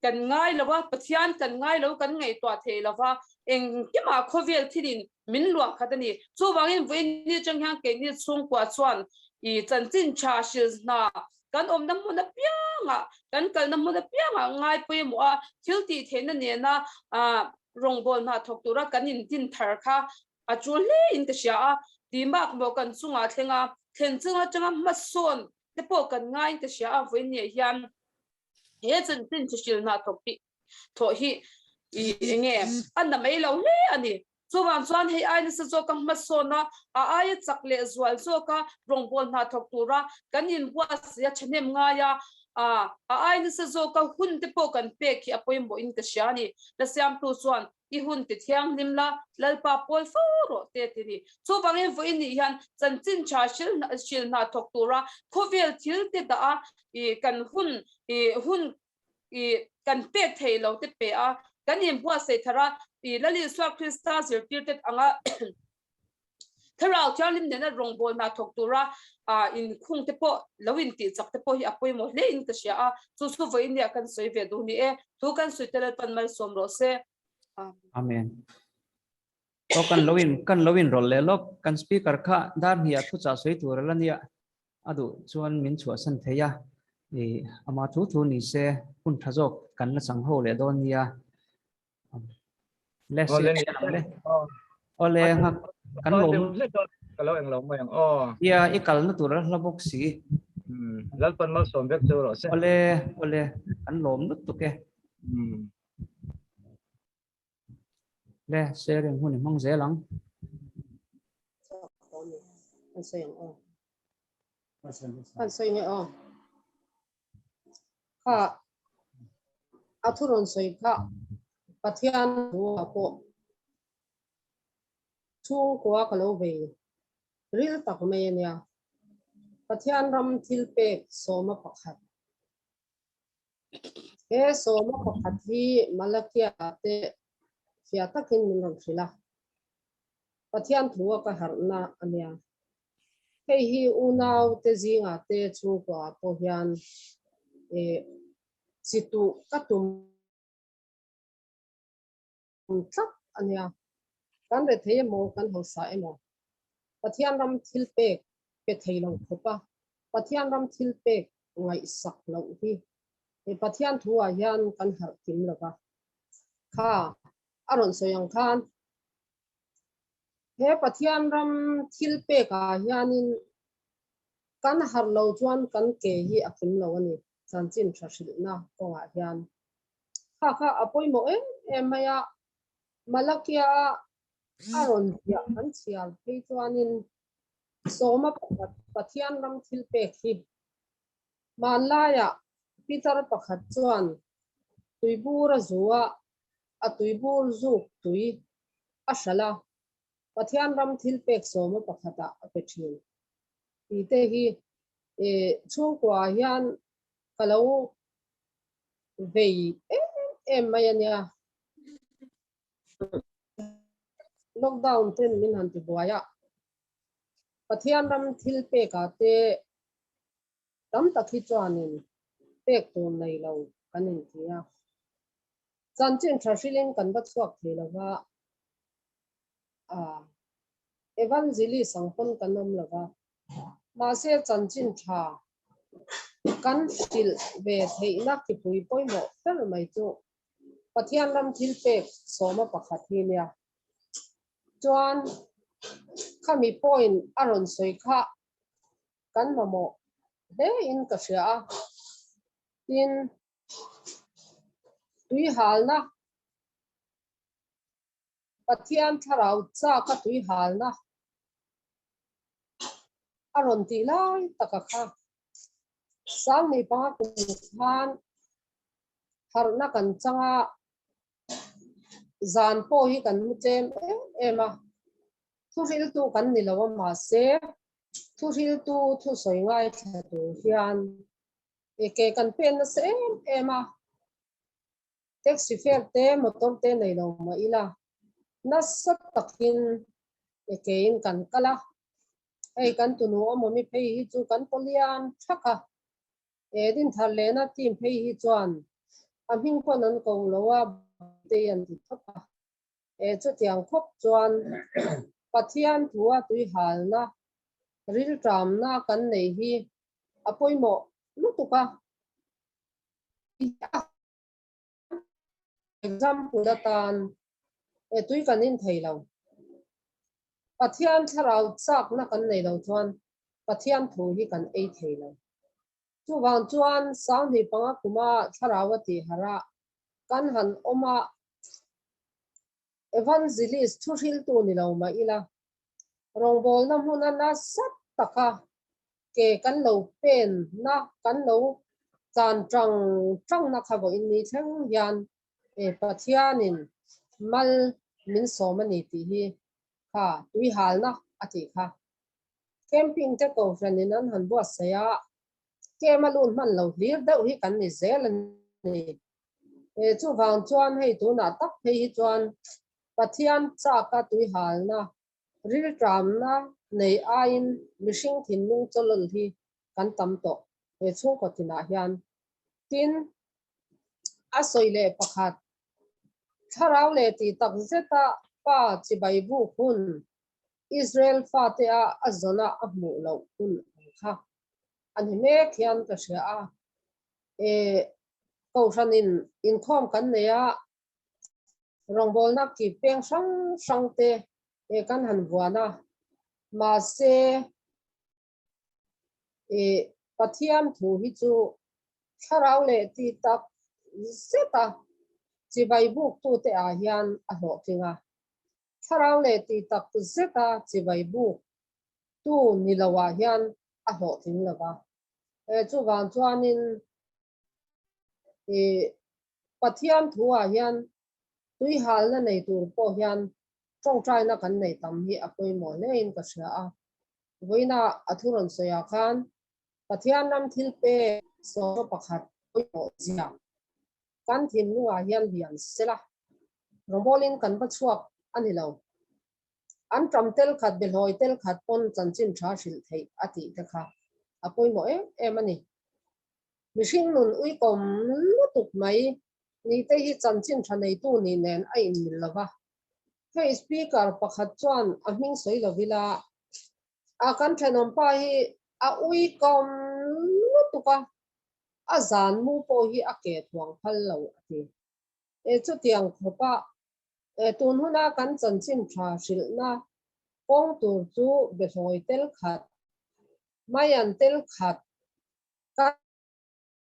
kan ngai lo a, Pathian kan ngai lo kan ngaihtuah thei lo va, engkimah khawvel thilin min luah khat a ni. Chuvangin vawiin atang hian keini chhungkua chuan i chanchin tha hrilh hna kan awmna hmun apiangah, kan kalna hmun apiangah ngai pawimawh a, thil tih theihna nena rawngbâwl hna thawk tura kan indin thar kha a ṭul hle in ka hria a, tih mak maw kan chungah thleng a, thlen chung aṭanga hmasawn te pawh kan ngaiin ka hria a, vawiin hian he chanchin hrilh hna thawk hi thawh hi i enge a na mai lo hle a ni. Chuvang chuan hei ai nasa zawka hmasawn a, a aia chak leh zual zawka rawngbâwl hna thawk tura kan inbuatsaih a ṭhahnem ngai a, a ai nasa zawka hun te pawh kan pek hi a pawimawhin ka hria a ni. La siamtu chuan i hun ti thianghlim la, Lalpa pawl fo rawh te ti ni. Chuvangin vawiin nih hian chanchin ṭha hrilh hna thawk tura khawvel thil te dah a, i kan hun i hun i kan pek thei lo te pe a, kan inbuatsaih thar a, i Lal Isua Krista zirtir te anga Thlarau Thianghlim nena rawngbâwl hna thawk tura inkhung te pawh lo intih chak te pawh hi a pawimawh hle in ka hria a, chu chu vawiin nia kan sawi ve duh ni e, thu kan sawi te Lalpan malsawm rawh se. Amen. Aw kan lo in kan lo in rawlh leh lawk kan speaker kha dar hnih ah thuchah sawi tur a la nia a duh chuan min chhuahsan thei a ih ama thu thu ni se hun tha zawk kan la chang ho leh dawn nia le Awle ni le awle ngak kan lo ka lo englo mai ang aw ia i kalna tur a hla bawk si Lalpan malsawm vek chu rawh se awle awle kan lawm lutuk e Le sharing hun i hmang zel ang. An sawi ang aw. An sawi nge aw. Kha a thu rawn sawi kha Pathian thu ah pawh chhungkua ka lo vei ril tak mai a nia. Pathian ram thil pek sawma pakhat. He sawma pakhat hi Malakia te fiah takin min rawn hrilh a, Pathian thu a ka harhna a nia. Hei hi unau te zingah te chhungkua ah pawh hian chi tuh ka tum tlat a nia. Kan rethei emaw kan hausa emaw Pathian ram thil pek pe thei lo khawp a, Pathian ram thil pek ngaihsak loh hi he Pathian thu ah hian kan harh kim lo va. Kha a rawn sawi ang khan he Pathian ram thil pek ah hianin kan harh lo chuan kan ke hi a kim lo a ni, chanchin tha hrilhna kawngah hian. Kha kha a pawimawh em em mai a, Malakia a rawn ziah kan chhiar phei chuanin Sawma pakhat Pathian ram thil pek hi hmanlaiah Peter pakhat chuan tuibur a zu a, a tuibur zuk tui a hralh a, Pathian ram thil pek sawma pakhatah a pe thin. Tih te hi chhungkua hian ka lo vei em em mai a nia. Lockdown ten min han ti buai a, Pathian ram thil pek ah te tam tak hi chuanin pek tur nei lo kan inti a. Chanchin tha hrilin kan va chhuak thei lo va, Evangelist ang pawn kan awm lo va, mahse chanchin tha kan hrilh ve theihna kipui pawimawh ber mai chu Pathian ram thil pek sawma pakhat hi nia. Chuan khami point a rawn sawi kha kan mamawh hle in ka hria a. Tin, tui halna, Pathian thlarau chak a tui halna a rawn tih lai taka kha Sangni panga kum khan harhna kan chang a, zan pawh hi kan mu tlem em em a, thuhriltu kan ni lo a mahse thuhriltu thusawi ngaithla tur hian ke kan pen nasa em em a, taxi fare te motor te nei lo mah ila nasa takin kein kan kal a, hei kan tunu awmawmi phei hi chu kan pawlian thak a. He Dinthar lehna team phei hi chuan a hming pawn an ko lo a, tei an ti thawp a. He chutiang khawp chuan Pathian thua tuihalna, rilṭamna kan nei hi a pawimawh lutuk a. Example atan he tui kan in thei lo. Pathian thlarau chakna kan nei lo chuan Pathian thu hi kan ei thei lo. Chuvang chuan Sanghnih panga kuma thlarau a tih harh a, kan han awm a, Evangelist thu hriltu ni lo mah ila, rawngbawlna hmuna nasa taka ke kan lo penna, kan lo tlan tang tangna kha vawiin ni thleng hian Pathianin mal min sawm a ni tih hi kha tuihalna a tih kha. Camping te kohhranin an han buatsaih a, camp a lut hman lo hlir deuh hi kan ni zel a ni. Chuvang chuan hei tunah tak phei hi chuan Pathian chaka tuihalna, rilṭamna nei aiin mihring thinlung chawlawl hi kan tam tawh he chhungkaw tinah hian. Tin, a sawi leh pakhat, thlarau leh tih tak zeta. Lalpa chibai buk hun Israel fate a a zawna a hmuh loh hun ang kha a ni mek hian ka hria a. E Kohhranin inkhawm kan nei a, rawngbawlna kip peng hrang hrang te kan han vuan a, mahse e Pathian thu hi chu thlarau leh ti tak zet a chibai buk tute ah hian a hlawhtling a, thlarau leh ti tak zet a chibai buk tu ni lo ah hian a hlawhtling lo va. E chuvang chuanin e Pathian thu ah hian tuihalna nei tur pawh hian tawngtaina kan nei tam hi a pawimawh hle in ka hria a. Vawiina a thu rawn sawi ah khan Pathian ram thil pek sawma pakhat pawimawh zia kan thinlungah hian lian sela rawngbawlin kan va chhuak a ni lo. An ṭam tel khat behlawi tel khat pawn chanchin ṭha hrilh theih a tih te kha a pawimawh em em a ni. Mihring nun uikawm lutuk mai ni te hi chanchin ṭha neitu nih nen a inmil lo va. Hei speaker pakhat chuan a hming sawi lo ila, a kan ṭhenawmpa hi a uikawm lutuk a, a zan mu pawh hi a ke thuang phal lo a ti. E chutiang khawpa E tun huna kan chanchin tha hrilhna kawng tur chu behlawi tel khat, maian tel khat kan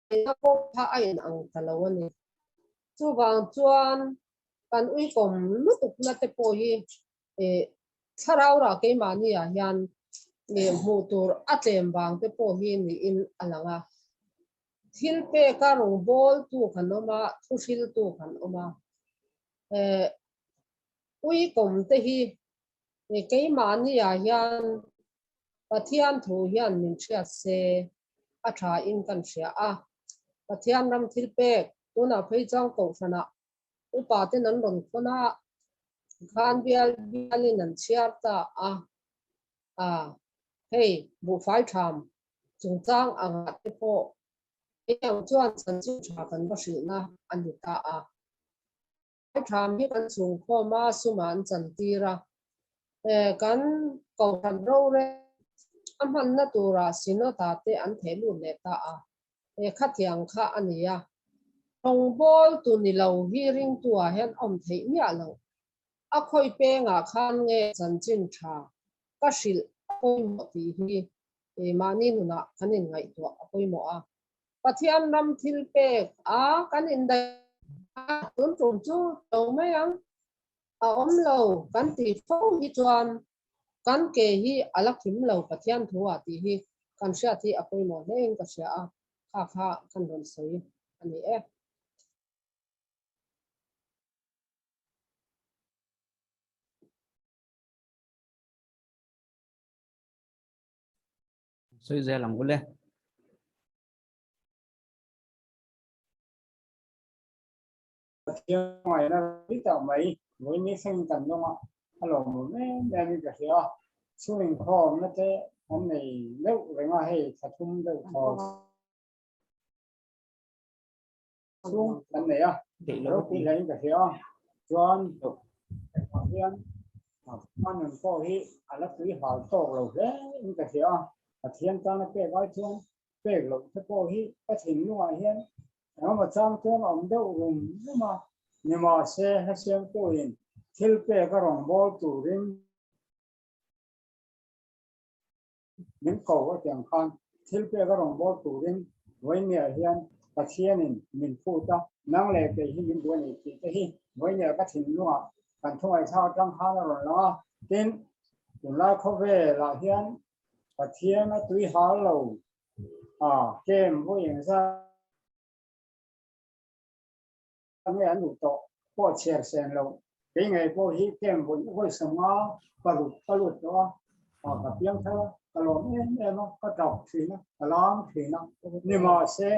neihna kawng kha a inang ta lo a ni. Chuvang chuan kan uikawm lutukna te pawh hi e thlarau rah keimahni ah hian e hmuh tur a tlem vang te pawh hi niin a lang a. Thil peka rawngbawltu kan awm a, thuhriltu kan awm a. Eh, uikawm te hi keimahni ah hian Pathian thu hian min hriat se a tha in kan hria a. Pathian ram thil pek tunah phei chuan kohhranah upa ten an rawn khawn a, khan bial bialin an chhiar ta a. A, hei buhfai tham chungchang angah te pawh hei ang chuan chanchin tha kan va hrilhna a ni ta a. Ai tham hi kan chhungkhawm a, sumah an chantir a. Kan kohhran rore a hmanna turah Synod-a te an theh lut leh ta a. Khatiang kha a ni a. Rawngbâwl tu ni lo hi ringtu-ah hian awm theih miah loh. A khawi pengah khan nge chanchin tha ka hrilh a pawimawh tih hi mahni nunah kan inngaihtuah a pawimawh a. Pathian ram thil pek a kan indaih a, tun tum chu lo mai ang, a awm lo kan tih fo hi chuan kan ke hi a la kim lo Pathian thu ah tih hi kan hriat hi a pawimawh hle in ka hria a, kha kha kan rawn sawi a ni e. Sawi zel ang ule. Pathian ngaihna ri tak mai vawiin thleng kan dawng a, a lawmawm em em in ka hria a. Chhung inkhawmna te an nei deuh reng a, hei thla thum deuh thaw chhung kan nei a, ropui hle in ka hria a. Chuan hengah hian a nun pawh hi a la tui hal tawk lo hle in ka hria a, Pathian tana pek ai chuan pek loh te pawh hi ka thinlungah hian engemaw chang chuan a awm deuh rum rum a, nimahse hla siamtuin thil pek a rawn bawl turin min ko a tiang khan thil pek a rawn bawl turin vawinia hian Pathianin min phut a, nang leh kei hi min duh a ni tih te hi vawinia ka thinlungah kan thungaihthlak atang khan a rawn lang a, tin tunlai khawvelah hian Pathian a tui hal lo a, kem vawi engzat nge an duh tawh pawh chhiar sen lo. Kei ngei pawh hi kem vawi vawi sawmnga paruk ka lut tawh a, a ka piang thar a, ka lawm em em a, ka tap thin a, ka lam thin a. Nimahse,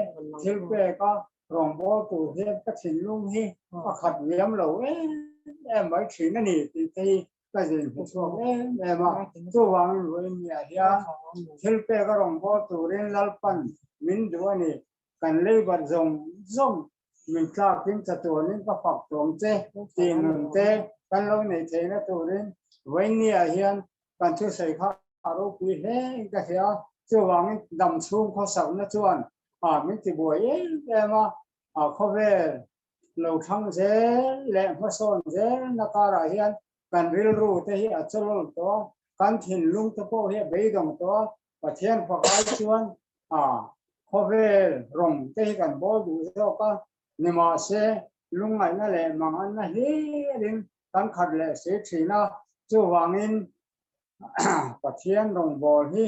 thil pek a rawngbâwl tur hian ka thinlung hi a khat liam lo em em mai thin a ni tih te hi ka zin hmu chhuak em em a, chuvangin vawiin niah hian thil pek a rawn bawl turin Lalpan min duh a ni, kan leibat zawng zawng min tlakin chatuanin ka fak tawng che tih nun te ka. kan lo nei theihna turin vawinia hian kan thusawi kha a ropui hle in ka hria. Chuvangin dam chhung khawsakna chuan min tibuai em em a, khawvel lo thlang zel leh hmasawn zelna karah hian kan rilru te hi a chawlawl tawh a, kan thinlung te pawh hi a beidawng tawh a, Pathian fak ai chuan khawvel rawng te hi kan bawl duh zawk a, nimahse lungngaihna leh manganna hlirin kan khat leh si thin a, chuvangin Pathian rawngbâwl hi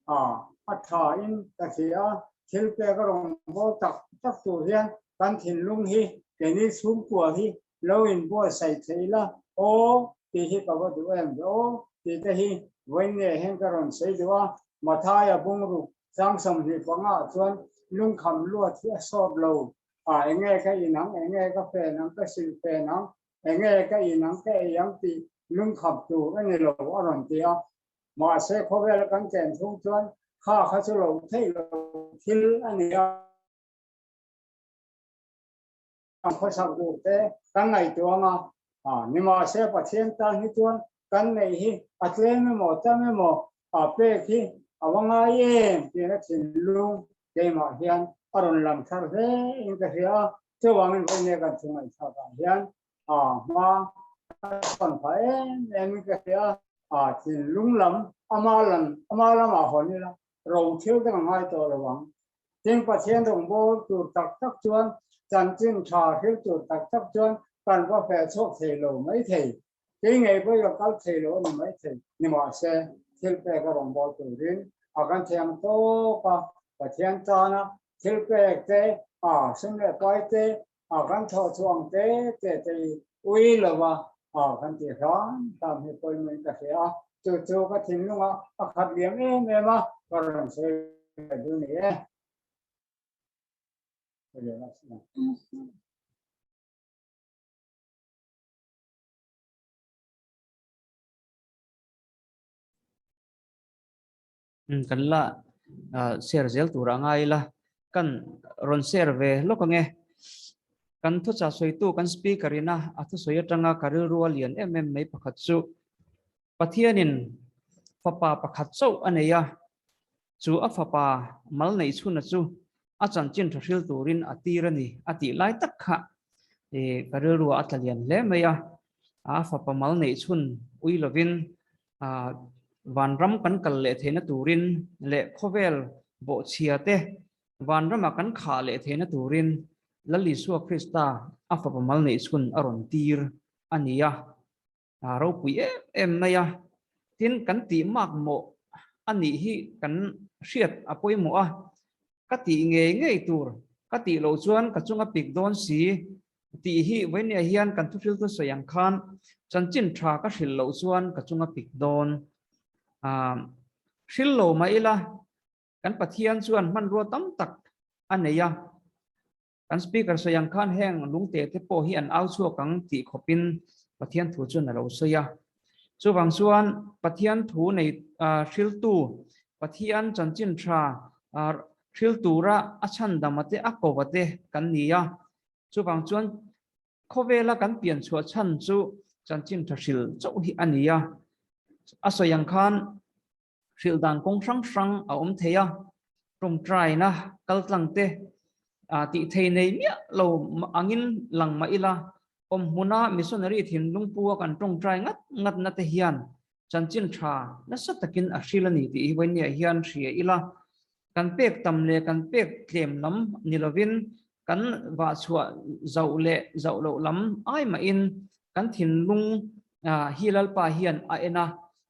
a thain ka hria a, thil pek a rawngbâwl tak tak tur hian kan thinlung hi keini chhungkua hi lo inbuatsaih thei ila aw tih hi ka va duh em ve aw tih te hi vawiin nge hian ka rawn sawi duh a, Mathaia bungruk 25 ah chuan lungkham luat hi a sawt lo a, enge ka inang, enge ka fen ang, ka silh fen ang, enge ka inang, ka ei ang tih lungkham tur a ni lo a rawn ti a. Mahse khawvela kan chen chhung chuan kha kha chu lo theih lo thil a ni a. Kan khawsak duh te kan ngaihtuah ang a, nimahse Pathian tan hi chuan kan neih hi a tlem emaw tam emaw a pek hi a va ngai em tihna thinlung keimah hian a rawn lang thar hle in ka hria a, chuvangin vawiin kan thu ngaihthlak ah hian a hma a sawn phah em em in ka hria a, thinlung lam ama lam ama lamah hawn ila ro thil te ka ngai tawh lo ang. Tin, Pathian rawngbâwl tûr tak tak chuan chanchin ṭha hril tûr tak tak chuan kan va feh chhuak thei lo mai thei. Kei ngei pawh i ka kal thei lo a ni mai thei. Nimahse, thil pêka rawngbâwl tûrin a kan thiam tâwk a, Pathian tâna thil pêk te, a sum leh pai te, a kan thawh chhuah ang te te te i ui lo va, a kan tih hram hram hi pawimawhin ka hria a, chu chu ka thinlungah a khat liam em em a, ka rawn sawi leh duh ni e. Kan la share zel tur a ngai ila kan rawn share ve lawk ange kan thuchah sawitu kan speaker ina a thusawi atanga ka rilru a lian em em mai pakhat chu Pathianin fapa pakhat chauh a nei a chu a fapa mal neih chhuna chu a chanchin tha hril turin a tir a ni a tih lai tak kha ka rilru a tla lian hle mai a a fapa mal neih chhun ui lovin Vanram kan kal leh theihna turin leh khawvel bawhchhia te vanrama kan khah leh theihna turin Lal Isua Krista a fapa mal neih chhun a rawn tir a ni a, a ropui em em mai a. Tin, kan tih mak mawh a nih hi kan hriat a pawimawh a, ka tih ngei ngei tur ka tih loh chuan ka chunga pik dawn si Tih hi vawinia hian kan thuhriltu sawi ang khan chanchin tha ka hrilh loh chuan ka chunga pik dawn. Hrilh lo mah ila kan Pathian chuan hmanrua tam tak a nei a. Kan speaker sawi ang khan heng lungte te pawh hi an au chhuak ang tih khawpin Pathian thu chuan a lo sawi a. Chuvang chuan Pathian thu nei hriltu, Pathian chanchin tha hril tura a chhandama te a kova te kan ni a. Chuvang chuan khawvela kan pian chhuah chhan chu chanchin tha hril chauh hi a ni a. A sawi ang khan hrilh dan kawng hrang hrang a awm thei a, tawngtaina kaltlang te tih thei nei miah lo angin lang mah ila, awm hmuna missionary thinlung pu a kan tawngtai ngat ngat na te hian chanchin tha nasa takin a hril a ni tih hi vawinia hian hria ila, kan pek tam leh kan pek tlem lam ni lovin kan vah chhuah zauh leh zauh loh lam ai mahin kan thinlung hi Lalpa hian a en a,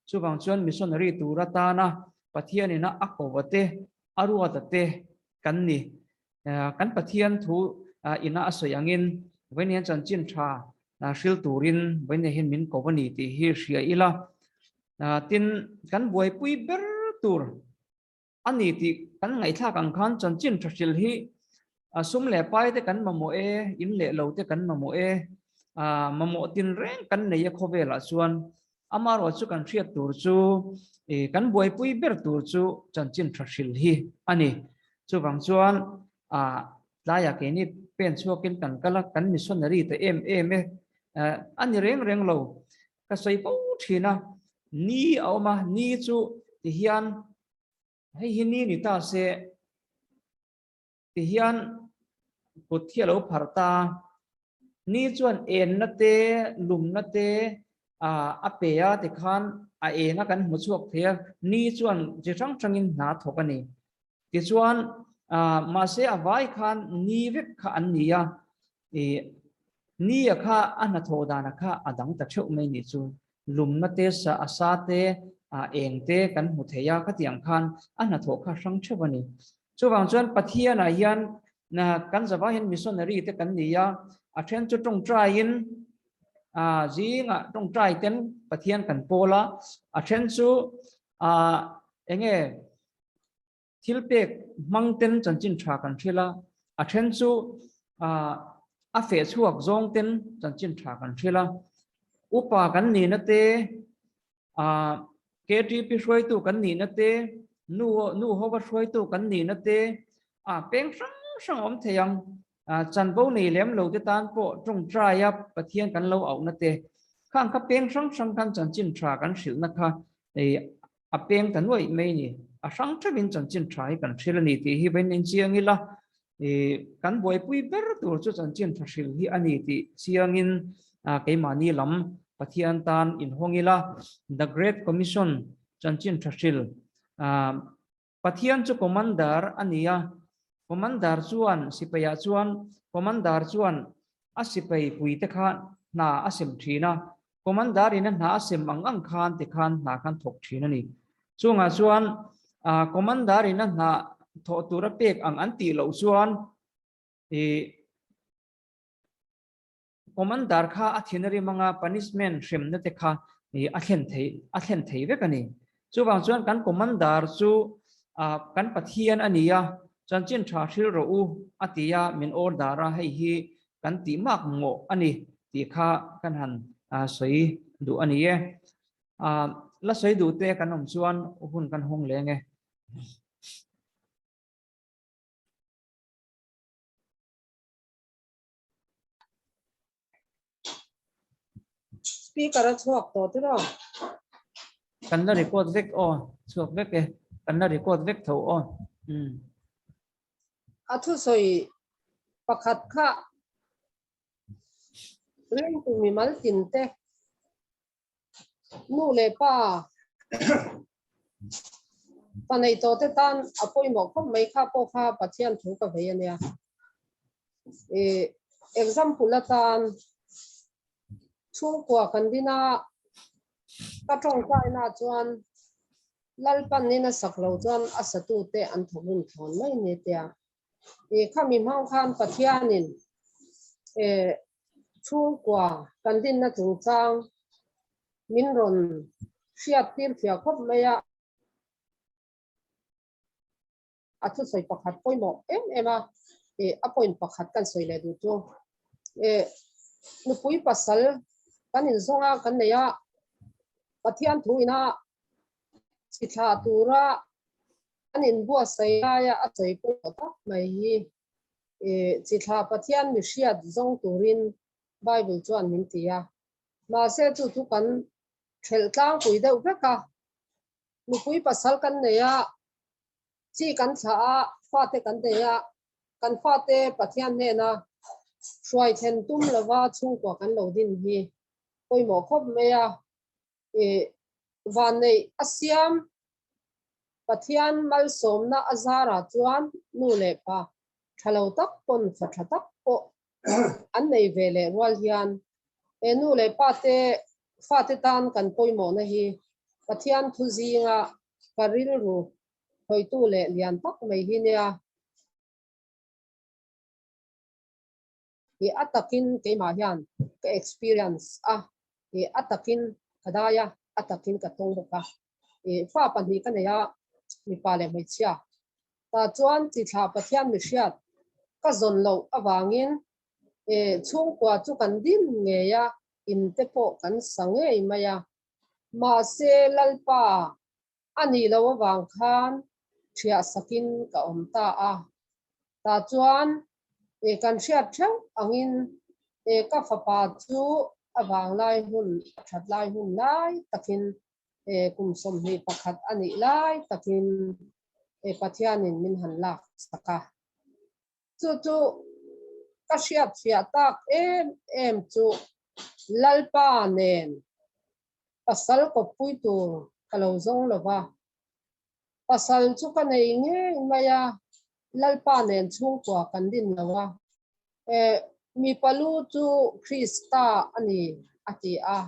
chuvang chuan missionary tur atana Pathianina a kova te, a ruata te kan ni. Kan Pathian thu ina a sawi angin vawiin hian chanchin tha hril turin vawiin hian min ko a ni tih hi hria ila. Tin, kan buaipui ber tur a ni tih kan ngaihthlak ang khan chanchin tha hril hi sum leh pai te kan mamawh e, in leh lo te kan mamawh e, mamawh tin reng kan nei a khawvelah chuan amarawh chu kan hriat tur chu kan buaipui ber tur chu chanchin tha hril hi a ni. Chuvang chuan tlaiah keini pen chhuakin kan kal a, kan missionary ta em em e. A ni reng reng lo. Ka sawi fo thin a, ni a awm a, ni chu ti hian hei hi ni ni ta se ti hian kut hi a lo phar ta. Ni chuan enna te, lumna te a pe a tikhan a eng a kan hmu chhuak thei a, ni chuan chi hrang hrangin hna thawk a ni. Tichuan mahse a vai khan ni vek kha an ni a, ni a kha a hnathawh dan a kha a dang ta theuh mai nih chu. Lumna te, a sa te, eng te kan hmu thei a, khatiang khan a hnathawh kha hrang theuh a ni. Chuvang chuan Pathianah hian kan zavah hian missionary te kan ni a, a then chu tawngtaiin zingah tawngtai ten Pathian kan pawl a, a then chu enge thil pek hmang ten chanchin tha kan hrilh a, a then chu a feh chhuak zawng ten chanchin tha kan hrilh a, upa kan nihna te KTP hruaitu kan nihna te, nu nu hova hruaitu kan nihna te, a peng hrang hrang awm thei ang. Chanvo nei lem lo te tan pawh tawngtaia Pathian kan lo auhna te, khang kha peng hrang hrang khan chanchin tha kan hrilhna kha a peng ta nuaih mai a ni. A hrang theuhin chanchin tha hi kan hrilh a ni tih hi vain inchiang ila, kan buaipui ber tur chu chanchin tha hrilh hi a ni tih chiangin keimahni lam Pathian tan inhawng ila, The Great Commission chanchin tha hrilh Pathian chu Commander a ni a, Commander chuan sipaiah chuan Commander chuan a sipai puite kha hna a sem thin a, Commander in a hna a sem ang ang khan ti khan hna khan thawk thin a ni. Chungah chuan Commander in a hna thawh tur a pek ang an tih loh chuan ih Commander kha a thin a rim anga punishment hremna te kha ih a thlen thei a thlen thei vek a ni. Chuvang chuan kan Commander chu kan Pathian a ni a, chanchin tha hril rawh u a ti a, min order a, hei hi kan tih mak ngawh a ni tih kha kan han sawi duh a ni e. La sawi duh te kan awm chuan hun kan hawng leng e. Speaker a chhuak tawh tiraw? Kan la record vek aw, chhuak vek e. Kan la record vek tho aw. A thusawi pakhat kha ringtu mimal tin te nu leh pa pa nei tawh te tan a pawimawh khawp mai kha pawh kha Pathian thu ka vei a nia. Ih example atan chhungkua kan din a ka tawngtaina chuan Lalpan in a sak lo chuan a satu te an thawk hun thawn mai ni tia. Ih khami hmang khan Pathianin eh chhungkua kan dinna chungchang min rawn hriat tir thiah khawp mai a. A thusawi pakhat pawimawh em em a, ih a point pakhat kan sawi leh duh chu ih nupui pasal kan inzawng a kan nei a, Pathian thu ina chi thlah tura an inbuatsaih laia a sawi pawimawh tak mai hi ih chi thlah Pathian mi hriat zawng turin Bible chuan min ti a, mahse chu chu kan thelh tlangpui deuh vek a, nupui pasal kan nei a, chi kan thlah a, fate kan nei a, kan fate Pathian hnena hruai thlen tum lova chhungkua kan lo din hi pawimawh khawp mai a, ih vanneih a siam Pathian malsawmna a zarah chuan nu leh pa tha lo tak pawn fa tha tak pawh an nei ve leh rual hian he nu leh pa te fate tan kan pawimawhna hi Pathian thu zinga ka rilru hawitu leh lian tak mai hi nia. I a takin keimah hian ka experience a, i a takin ka dai a, a takin ka tawng bawk a. I fa pahnih ka nei a, mipa leh hmeichhia. Tah chuan chi thlah Pathian mihriat ka zawn loh avangin i chhungkua chu kan din ngei a, in te pawh kan sa ngei mai a. Mahse Lalpa a nih loh avang khan thiah sakin ka awm ta a. Tah chuan kan hriat theuh angin ka fapa chu. a vang lai hun a that lai hun lai takin kum 21 a nih lai takin Pathianin min han lak sak a. Chu chu ka hriat fiah tak em em chu Lalpa nen pasal kawppui tur ka lo zawng lo va, pasal chu ka nei ngei mai a, Lalpa nen chhungkua kan din lo a, mipa lu chu Krista a ni a ti a,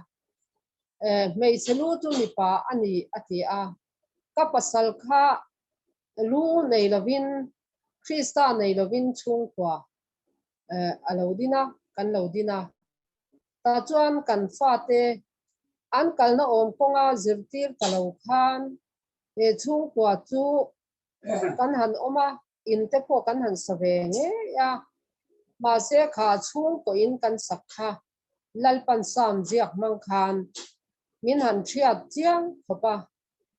hmeichhe lu chu mipa a ni a ti a, ka pasal kha lu nei lovin Krista nei lovin chhungkua a lo din a, kan lo din a. Tah chuan kan fate an kalna awm kawnga zirtir ta lo khan he chhungkua chu kan han awm a, in te pawh kan han sa ve ngei a. Mahse kha chhungkaw in kan sak kha Lalpan Sam ziak hmang khan min han hriat chiang khawp a.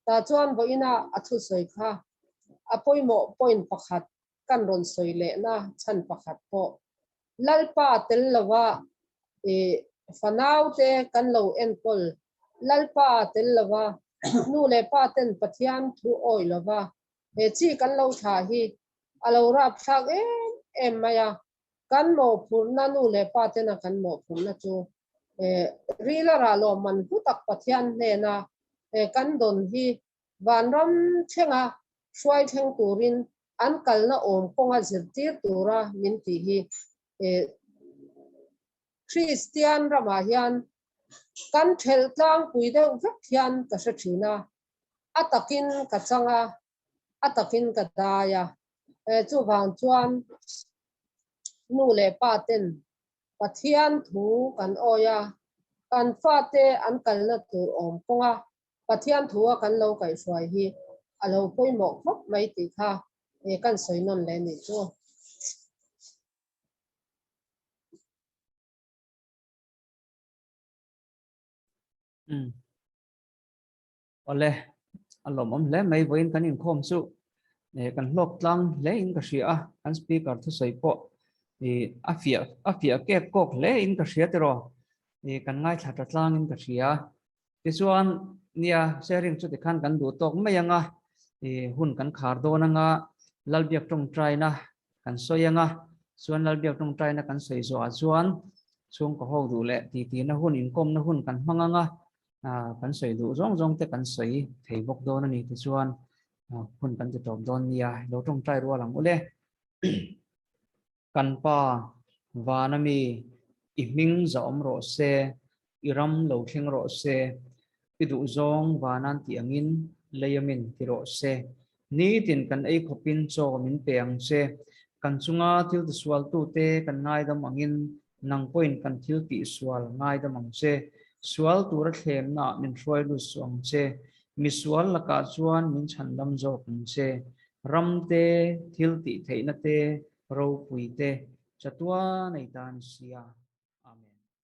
Tah chuan vawiina a thusawi kha a pawimawh point pakhat kan rawn sawi lehna chhan pakhat pawh Lalpa tel lova i fanaute kan lo enkawl, Lalpa tel lova nu leh pa ten Pathian thu awih lova he chi kan lo thlah hi a lo rapthlak em em mai a, kan mawhphurhna nu leh pa tena kan mawhphurhna chu ril a rah lawmman hlu tak Pathian hnena kan dawn hi vanram thlenga hruai thleng turin an kalna awm kawnga zirtir tura min tih hi Kristian ramah hian kan thelh tlangpui deuh vek hian ka hre thin a, a takin ka chang a, a takin ka dai a. Chuvang chuan nu leh pa ten Pathian thu kan awi a, kan fate an kalna tur awm kawnga Pathian thu a kan lo kaihhruai hi a lo pawimawh khawp mai tih kha kan sawi nawn leh nih chu. Awle, a lawmawm hle mai vawiin kan inkhawm chu kan hlawk tlang hle in ka hria a, kan speaker thusawi pawh a fiah a fiah kek kawk hle in ka hria tiraw, kan ngaithla ta tlang in ka hria. Tichuan nia sharing chu tikhan kan duh tawk mai anga hun kan khar dawn anga Lalbiak tawngtaina kan sawi anga chuan Lalbiak tawngtaina kan sawi zawhah chuan chhungkaw ho duh leh titina hun inkawmna hun kan hmang anga kan sawi duh zawng zawng te kan sawi thei bawk dawn a ni tichuan hun kan ti tawp dawn nia lo tawngtai rual ang ule. Kan Pa, vana mi, i hming zahawm rawh se, i ram lo thleng rawh se, i duhzawng vanan tih angin lei amin ti rawh se. Nitin kan ei khawpin chaw min pe ang che. Kan chunga thil tisualtute kan ngaidam angin nang pawhin kan thil tihsual ngaidam ang che. Sual tura thlemnaah min hruai lut suh ang che. Misual lakah chuan min chhandam zawk ang che. Ram te, thil tih theihna te, ropui te, chatuan ei tan sia.